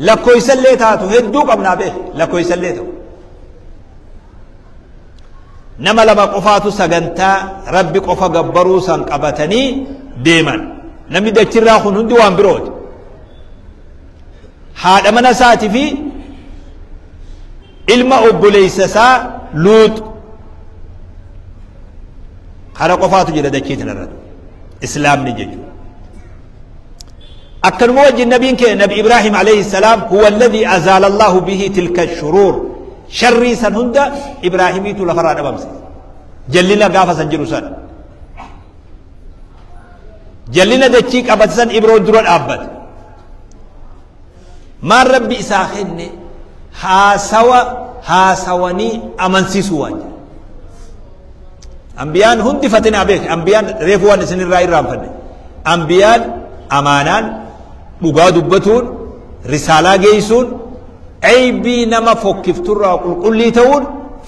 lakkoofsallee taatu hedduu qabnaa, beeki, lakkoofsallee ta'u. Nama lama qofaatu sagantaa Rabbi qofa gabbaruu san qabatanii deeman. Namni dachirraa kun hundi waan birooti. Haadha mana isaatii fi ilma obboleessa isaa Luut kana qofaatu jira dachii tanarratti islaamni jechuudha. Akkanuma wajjin nabiin keenya Nabi Ibraahim alayhi salaam huwa alladhii azaala Allaahu bihi tilka shuruur, sharrii san hunda Ibraahimiitu lafarraa dhabamsiise. Jallina gaafa san jiru san. Jallina dachii qabate san Ibroon dura dhaabbate. Maal Rabbi isaa kenne? Haasawa haasawanii amansiisuu waan jedhe. Ambiyaan hundi fatinaa beek. Ambiyaan reefu waan isinirraa irraanfanne. Ambiyaan amaanaan dhugaa dubbatuun, risaalaa geessuun, eybii nama fokkifturraa qulqullii ta'uun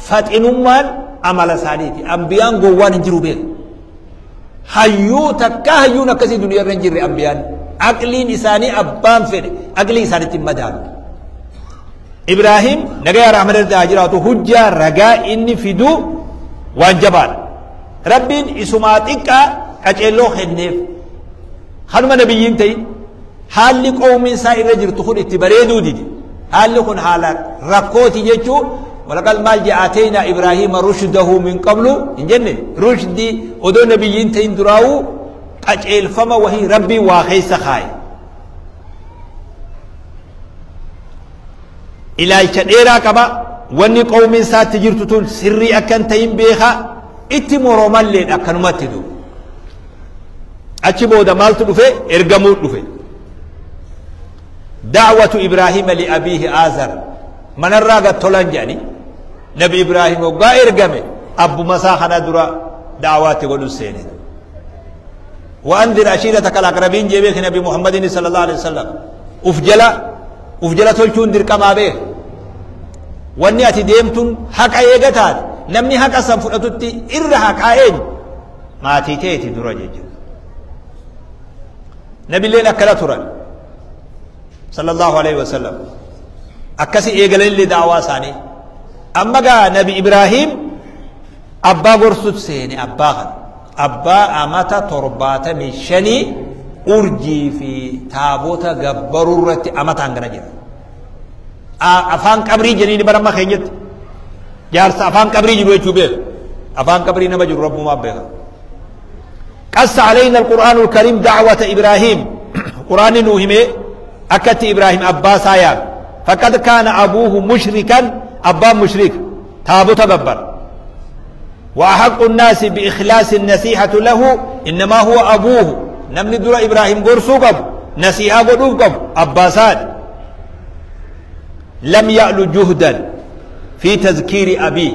faxinummaan amala isaaniiti. Ambiyaan gowwaan hin jiru beek. Hayyuu takkaa hayyuun akkasii duniyaa irra hin jirre ambiyaan. Aqliin isaanii abbaan fedhe aqlii isaanitti hin madaalu. Ibraahim nagaya rahmata irratti haa jiraatu hujjaa ragaa inni fidu waan jabaadha. Rabbiin isumaa xiqqaa qaceelloo kenneef. Kanuma nabiyyiin ta'in haalli qawmiin isaa irra jirtu kun itti bareeduu dide. Haalli kun haala rakkooti jechuu walaqad maal jee ateynaa Ibraahiima rushdahu min qablu hin jenne, rushdii odoo nabiyyiin ta'in duraawuu qaceelfama wahii Rabbiin waa keessa kaaye. Ilaalcha dheeraa qaba, wanni qawmiin isaatti jirtu tun sirrii akka hin ta'in beeka, itti moromalleedha akkanumatti duuba. Achi booda maaltu dhufe? Ergamuu dhufe. Da'watu Ibraahiima li abiihi Aazar. Manarraa gad tolan jedhani. Nabi Ibraahim hoggaa ergame abbuma isaa kana dura da'awaatti godhu seene. Wa'anzir ashiirataka al-aqrabiin jee beeki Nabi Muhammadin sallallahu alaihi wasallam. Uf jala tolchuun dirqamaa beek. Wanni ati deemtuun haqa eega taate namni haqa san fudhatutti irra haqaa eenyu? Maatii teeti dura jechuudha. Nabilleen akkana turan sallallahu alaihi wasallam. Akkasi eegalanillee da'awaa isaanii. Amma gaa Nabi Ibraahim abbaa gorsut seene, abbaa kana. Abbaa amata 75 urjii fi taabota gabbaruu irratti amataan gana jira. Afaan qabrii jedhanii bara amma keenyatti. Jaarsa afaan qabrii jiru jechuu beeka. Afaan qabrii nama jiru Rabbumaa beeka. Qassa alayna al-Qur'aanu al-Kariim da'wata Ibraahim. Qur'aanni nuu himee akkatti Ibraahim abbaa isaa yaame. Faqad kaana abuuhu mushrikan, abbaan mushrika taabota gabbara. Wa ahaqqu nnaasi bi ikhlaasi nasiihatu lahu innamaa huwa abuuhu. Namni dura Ibraahim gorsuu qabu, nasiihaa godhuuf qabu abbaa isaati. Lam ya'lu juhdan fi tazkiiri abii,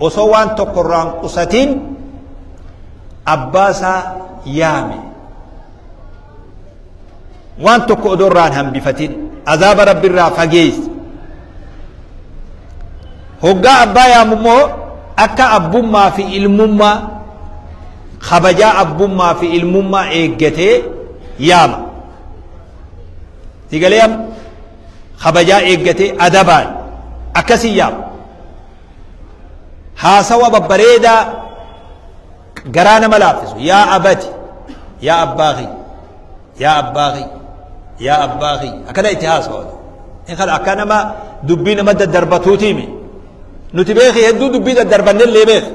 osoo waan tokko irraan qusatin abbaa isaa yaame. Waan tokko odoo irraan hambifatin azaaba Rabbi irraa fageesse. Hoggaa abbaa yaamu immoo akka abbummaa fi ilmummaa, kabajaa abbummaa fi ilmummaa eeggatee yaama. Sigalee amma kabajaa eeggatee adabaan akkasii yaama. Haasawa babbareedaa garaa nama laaffisu, yaa abati, yaa abbaa kiyya, yaa abbaa kiyya, yaa abbaa kiyya, akkana itti haasawa. In kana akka nama dubbii nama daddarbatuutiimi. Nuti beeki hedduu dubbii daddarbannellee beeki.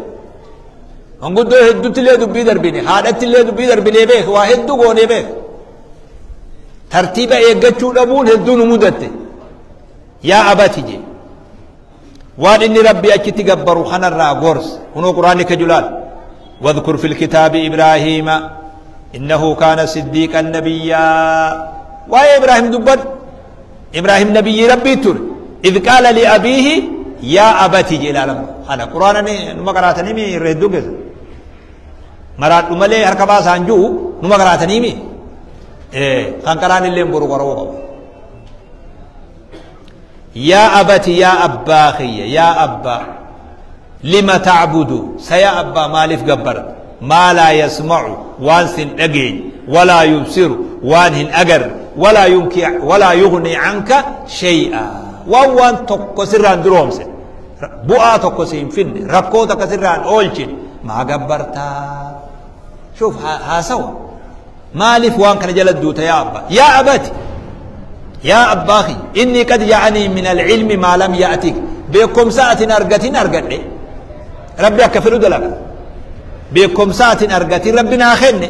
Manguddoo hedduutti illee dubbii darbine, haadhatti illee dubbii darbinee beeki, waa hedduu goonee beeki. Tartiiba eeggachuu dhabuun hedduu nu mudatte. Yaa abati jee. Waan inni Rabbii achitti gabbaru kanarraa gorse. Kunoo Qur'aanni ka julaal. Wadhkur fil kitaabi Ibraahiima innahu kaana siddiiqan nabiyyaa. Waa'ee Ibraahim dubbadhu. Ibraahim nabiyyii Rabbii ture. Idh qaala li abiihi yaa abati jee ilaalama. Kana Qur'aana numa qaraatanii mi irra hedduu keessa. Maraadhu malee harka baasaan ji'u numa qaraatanii mi. Kan qaraan illee boru qara'uu qabu. Yaa abati, yaa abbaa kiyya, yaa abbaa, lima ta'budu, sa yaa abbaa maaliif gabbarta, maa laa yasma'u, waan sin dhageenye, walaa yubsiru, waan hin agarre, walaa yunki walaa yughni anka shay'a, waan tokko sirraan duroomse, bu'aa tokko si hin finne, rakkoo takka sirraan oolchine maa gabbartaa? Shuuf haasawa, maaliif waan kana jala duuta yaa abbaa? Yaa abati, yaa abbaa kiyya, inni qad ja'anii min al-ilmi maa lam ya'tik, beekumsa atin argatin argadhe. Rabbi akka fedhu dalaga. Beekumsa atin argatin Rabbi naa kenne.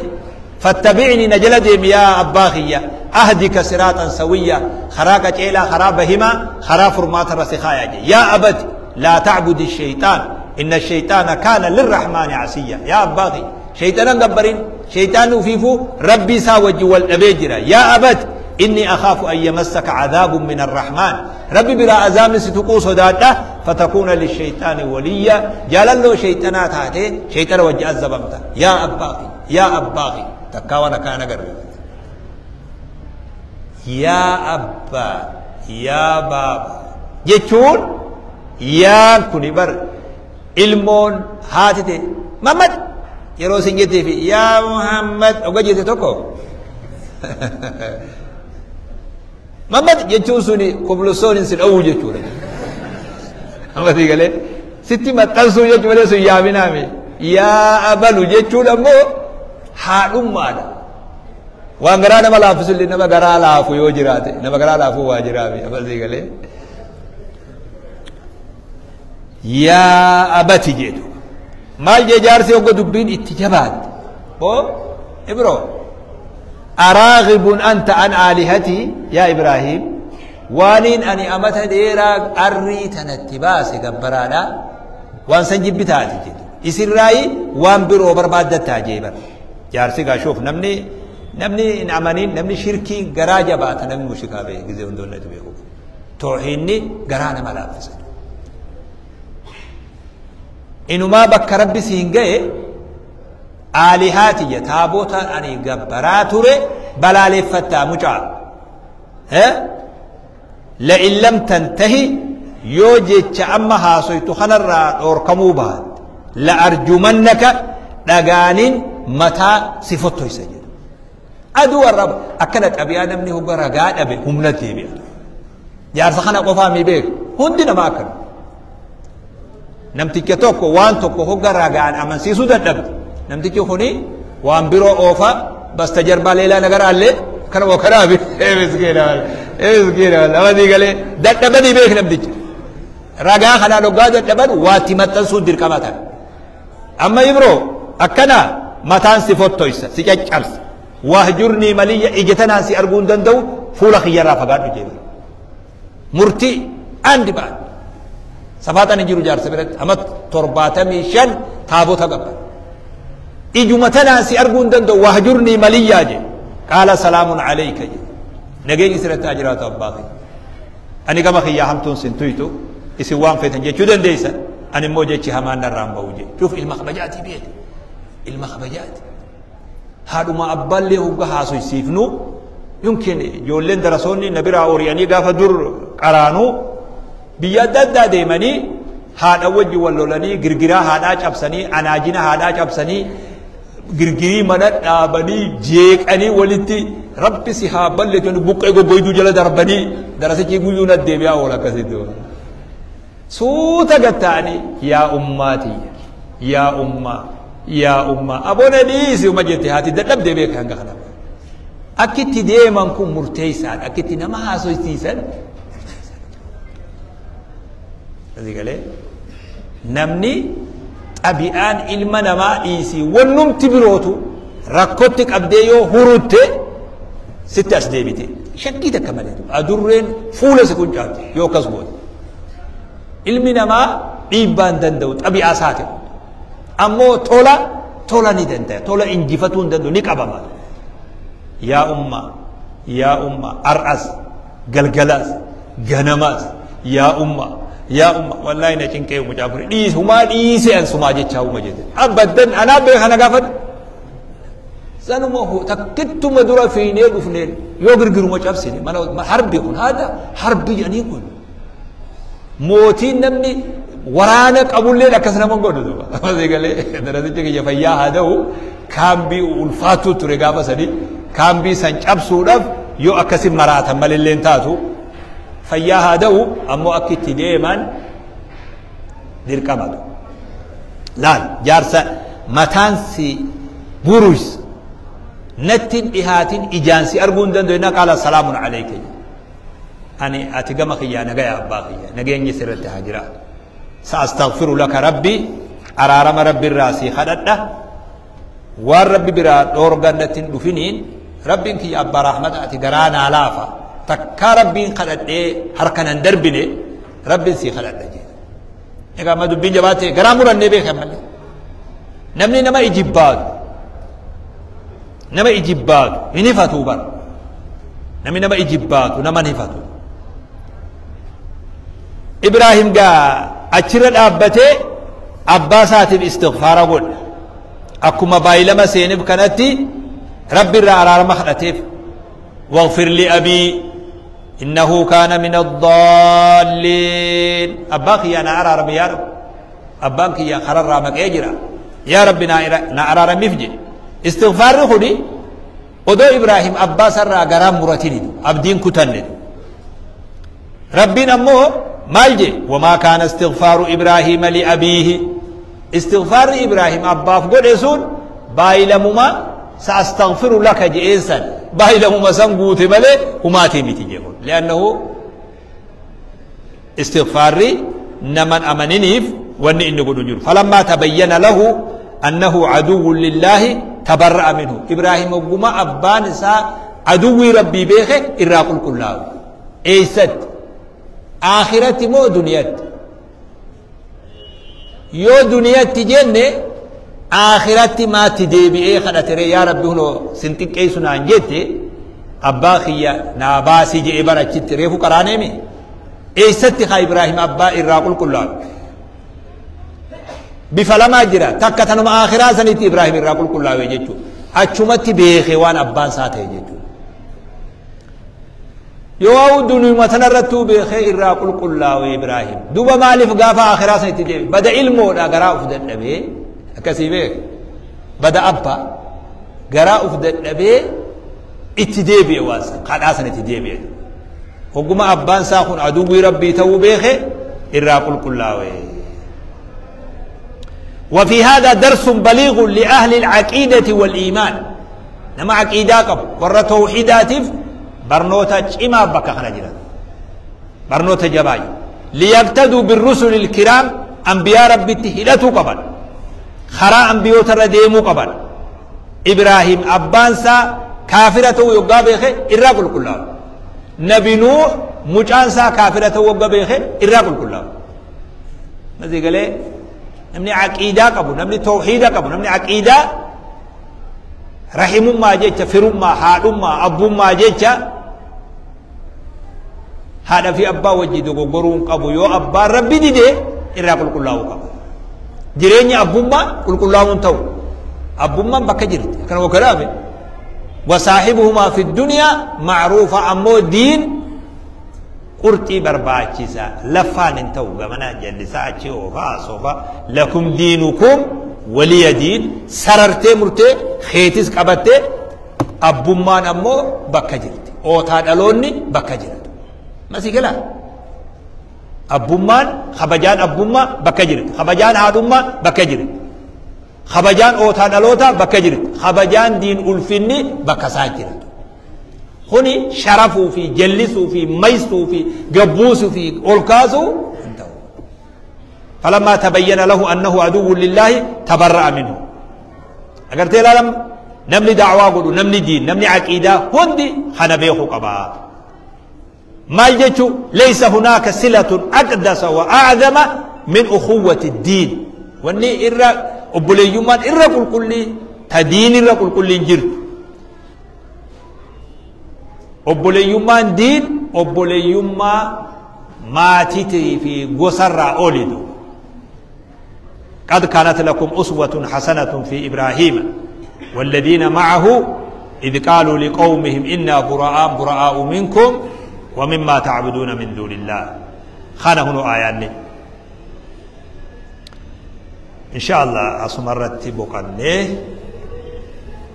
Fattabi'ni, na jala deemi yaa abbaa kiyya. Ahdika siraatan sawiyya, karaa qaceelaa, karaa bahimaa, karaa furmaata irra si kaaya jee. Yaa abati laa ta'budi shaytaan inna shaytaana kaana lirrahmaani asiyya. Yaa abbaa kiyya, shayxanan gabbarin, shayxaanni ufiifuu Rabbii isaa wajji wal dhabee jira. Yaa abati inni akhaafu an yamassaka cadaabun min arrahmaan, Rabbi biraa azaabni si tuquu sodaadha, fatakuuna lishayxaani waliyya, jaalalloo shayxanaa taatee shayxana wajji azabamta. Yaa abbaa kiyya, yaa abbaa kiyya, takkaa waan akkana agarre. Yaa abbaa, yaa baaba jechuun, yaan kuni bar ilmoon haati ta'e Muhammad yeroo isin jettee fi yaa Muhammad oga jette tokko. Muhammad jechuun suni kublusoon si dhowwu jechuudha. Amma sii galee sitti maxxansuu jechuu malee sun yaaminaami. Yaa abalu jechuun ammoo haadhummaadha. Waan garaa nama laaffisu illee, nama garaa laafu yoo jiraate, nama garaa laafuu waa jiraami. Amma sii galee. Yaa abati jedhu. Maal jee jaarsi hogga dubbiin itti jabaatte? Oo Ibro, araaghibun anta an aalihatii yaa Ibraahim, waaniin ani amata dheeraa arrii tanatti baase gabbaraadha waan san jibbi taate jedhu. Isirraayi waan biroo barbaaddattaa jee bar. Jaarsi gaashuuf namni hin amaniin, namni shirkii garaa jabaata, namni mushrikaa beeke gizee hundoonnatu beeku. Toohiinni garaa nama laaffisa. Inumaa bakka Rabbi siin ga'e aalihaatiyya, taabota ani gabbaraa ture balaaleeffattaa mucaa. La'in lam tantahi, yoo jecha amma haasoytu kanarraa dhoorkamuu baatte, la arjumannaka, dhagaanin mataa si fottoysa jedha. Aduu arraba akkana xabiyaa namni hogga ragaa dhabe humna deebi'a. Jaarsa kana qofaa mi beeku, hundi namaa akkana. Namticha tokko waan tokko hogga ragaan amansiisuu dadhabde, namtichi kuni waan biroo oofa basta jarbaa leelaa nagaraallee kanuma kanaa miskiina miskiina nama galee dadhabanii beek. Namticha ragaa kanaan hoggaa dadhaban waatti maxxansuun dirqama ta'a. Amma Ibroo akkana mataan si fottoysa, si caccabsa, wahjurnii maliyya, ija tanaan si arguu hin danda'u, fuula kiyyarraa fagaadhu jee. Murtii andi ba'an safaaxan hin jiru jaarsa biratti. Amma 75 taabota gabba, ijuma tanaan si arguu hin danda'u, wahjurnii maliyyaa jee. Qaala salaamun alayka jee, nageenyi sirratti haa jiraatu abbaa kiyya, ani gama kiyyaa hamtuun sin tuytu, isin waan feetan jechuu dandeessan, ani immoo jechi hamaan narraan ba'u jee. Cuuf ilma kabajaatii beeke, ilma kabajaati. Haadhuma abbaallee hogga haasoysiifnu, yumkin ijoolleen darasoonni na biraa ori'anii gaafa dur qaraanuu biyya adda addaa deemanii haadha wajji wal lolanii, girgiraa haadhaa cabsanii, anaajina haadhaa cabsanii, girgirii mana dhaabanii jeeqanii, walitti Rabbi si haa balleetu, buqqee goggoyduu jala darbanii, darasichi guyyuu na deebi'aa oola. Akkasitti suuta gatta'anii, yaa ummaatiyya, yaa ummaa, yaa ummaa, aboona dhiisi uma jette haati dadhabdee beeka. Hanga kana akkitti deeman kun murteessaadha, akkitti nama haasoysiisan. Asii galee namni xabi'aan ilma namaa dhiisii wannumti birootu rakkotti qabdee yoo hurutte sitti as deebite shakkii takka malee adurreen fuula si quncaatti yoo akkas goote. Ilmi namaa dhiibbaa hin danda'u xabi'aa isaati, ammoo tola tola ni danda'a, tola injifatuu hin danda'u, ni qabama. Yaa umma, yaa umma, ar'as galgalas ganamaas yaa umma, yaa umma, wallaahi na cinqee mucaa kun, dhiise humaa dhiise an sumaa jechaa uma jette abaddan anaa beeka na gaafadhu. Sanuma takkittuma dura fiinee dhufneen yoo girgiruma cabsine mana harbi kun haadha harbi jedhanii kun mootiin namni waraana qabulleen akkas nama godhu duuba. Asii galee darasicha kiyya fayyaa haa ta'u, kaambii ulfaatuu ture gaafa sanii, kaambii san cabsuudhaaf yoo akkasi maraatan malilleen taatu. Fayyaa haa ta'u, ammoo akka itti deeman dirqamatu. Laal jaarsa mataan si buruus natti hin dhihaatin, ijaan si arguu hin danda'u. Innaa qaala salaamun alayka, ani ati gama kiyyaa nagaya abbaa kiyya, nageenyi sirratti haa jiraatu, sa'astaghfiru laka rabbi, araarama Rabbi irraa si kadhadha, waan Rabbi biraa dhoorgan natti hin dhufiniin. Rabbiin kiyya abbaa rahmataati, garaa naa laafa. Takkaa Rabbiin kadhadhee harkanan darbine, Rabbiin sii kadhadha jee. Egaa amma dubbiin jabaate, garaa murannee beekan malee. Namni nama ijibbaatu, nama ijibbaatu hin hifatu bara. Namni nama ijibbaatu nama hin hifatu. Ibraahim gaa achirra dhaabbatee abbaa isaatiif istighfaara godhe. Akkuma baay'ilama seeneef kanatti Rabbi irraa araarama kadhateef. واغفر لأبي إنه كان من الضالين. أباك يا نعرى ربي، يا رب أباك يا خرر رامك يجرى، يا ربي نعرى رمي. استغفار خدي odoo Ibraahim abbaa sarraa garaa muratini abdiin kutanne. Rabbiin ammoo maal je? وما كان استغفار إبراهيم لأبيه. استغفار إبراهيم abbaaf godhe sun baay'ilamuma سأستغفر لك je'een san, baay'ilamuma san guute malee humaatii miti jechuun. لأنه استغفارri naman amaniniif wanni inni godhu jiru. فلما تبين له أنه عدو لله تبرأ منه. إبراهيم وقما أبان إسا عدوي ربي بيخه إرى قل كله. إيست آخرة مو دنيات؟ يو دنيات جنة آخرة ما تدبي إيه خدتري يا ربي هنو سنتك إيه سنان جيتي أبا خيا ناباسي جي إبرا چت ريفو قراني مي. إيست خا إبراهيم أبا إرى قل كله؟ Bifa lamaa jira. Takka tanuma akhiraa sanitti Ibraahim irraa qulqullaa'e jechuudha. Achumatti beekee waan abbaan isaa ta'e jechuudha. Yoo duniyuma tanarrattuu beekee irraa qulqullaa'e Ibraahim, duuba maaliif gaafa akhiraa sanitti deebi? Bada ilmoodha, garaa uf dadhabee akkasii beek. Bada abbaa garaa uf dadhabee itti deebi'e, waan san kadhaa san itti deebi'e. Hogguma abbaan isaa kun aduwwii Rabbii ta'uu beeke irraa qulqullaa'e. وفي هذا درس بليغ لأهل العقيدة والإيمان. نما عقيدة قبل ور توحيدات برنوتا إما بكا خنجرا برنوتا جباي ليقتدوا بالرسل الكرام. أنبياء ربي تهلتوا قبل خرا أنبياء ترديموا قبل. إبراهيم أبانسا كافرته يقابخ إراقل كلها. نبي نوح مجانسا كافرته يقابخ إراقل كلها. ماذا قال؟ Namni aqiidaa qabu, namni tawxiida qabu, namni aqiidaa rahimummaa jecha, firummaa, haadhummaa, abbummaa jecha haadha fi abbaa wajji dogoggoruu qabu. Yoo abbaan Rabbi didee irraa qulqullaa'uu qaba. Jireenya abbummaa qulqullaa'uun ta'u abbummaan bakka jirti akkana wakalaame. وصاحبهما في الدنيا معروفة. أمو دين qurxii barbaachisa, lafaan hin ta'u. Gamana jallisaa achi oofaa asoofa لكم دينكم ولي دين. Sarartee murtee keetis qabattee abbummaan ammoo bakka jirti, ootaa dhaloonni bakka jira. Masii galaa abbummaan, kabajaan abbummaa bakka jirti, kabajaan haadhummaa bakka jirti, kabajaan ootaa dhalootaa bakka jirti, kabajaan diin ulfinni bakka isaa jira. Kuni sharafuu fi jallisuu fi maysuu fi gabbuusuu fi ol kaasuu hin ta'u. فلما تبين له أنه عدو لله تبرأ منه. Agartee ilaalam, namni da'waa godhu, namni diin, namni aqiidaa hundi kana beekuu qaba. Maal jechu? ليس هناك صلة أقدس وأعظم من أخوة الدين. Wanni irra obboleeyyummaan irra qulqullii ta diin irra qulqulliin jirtu. Obboleeyyummaan diin obboleeyyummaa maatiitii fi gosarraa olitu. قد كانت لكم أسوة حسنة في إبراهيم والذين معه إذ قالوا لقومهم إنا براء براء منكم ومما تعبدون من دون الله. خانه آياني إن شاء الله أسمرت بقني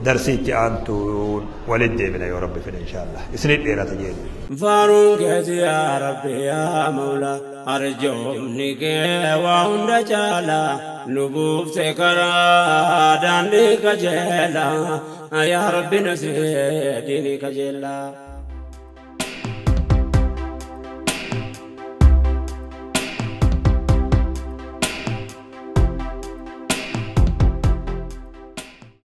درسيتي أنتون ولد بنا يا رب فينا إن شاء الله إسنيد إلى تجيل. Faaruun keeti yaa Rabbi yaa Mawla, arjoomni kee waa hunda caala, nu buufte karaa daandii qajeela, yaa Rabbi nu seediini qajeela.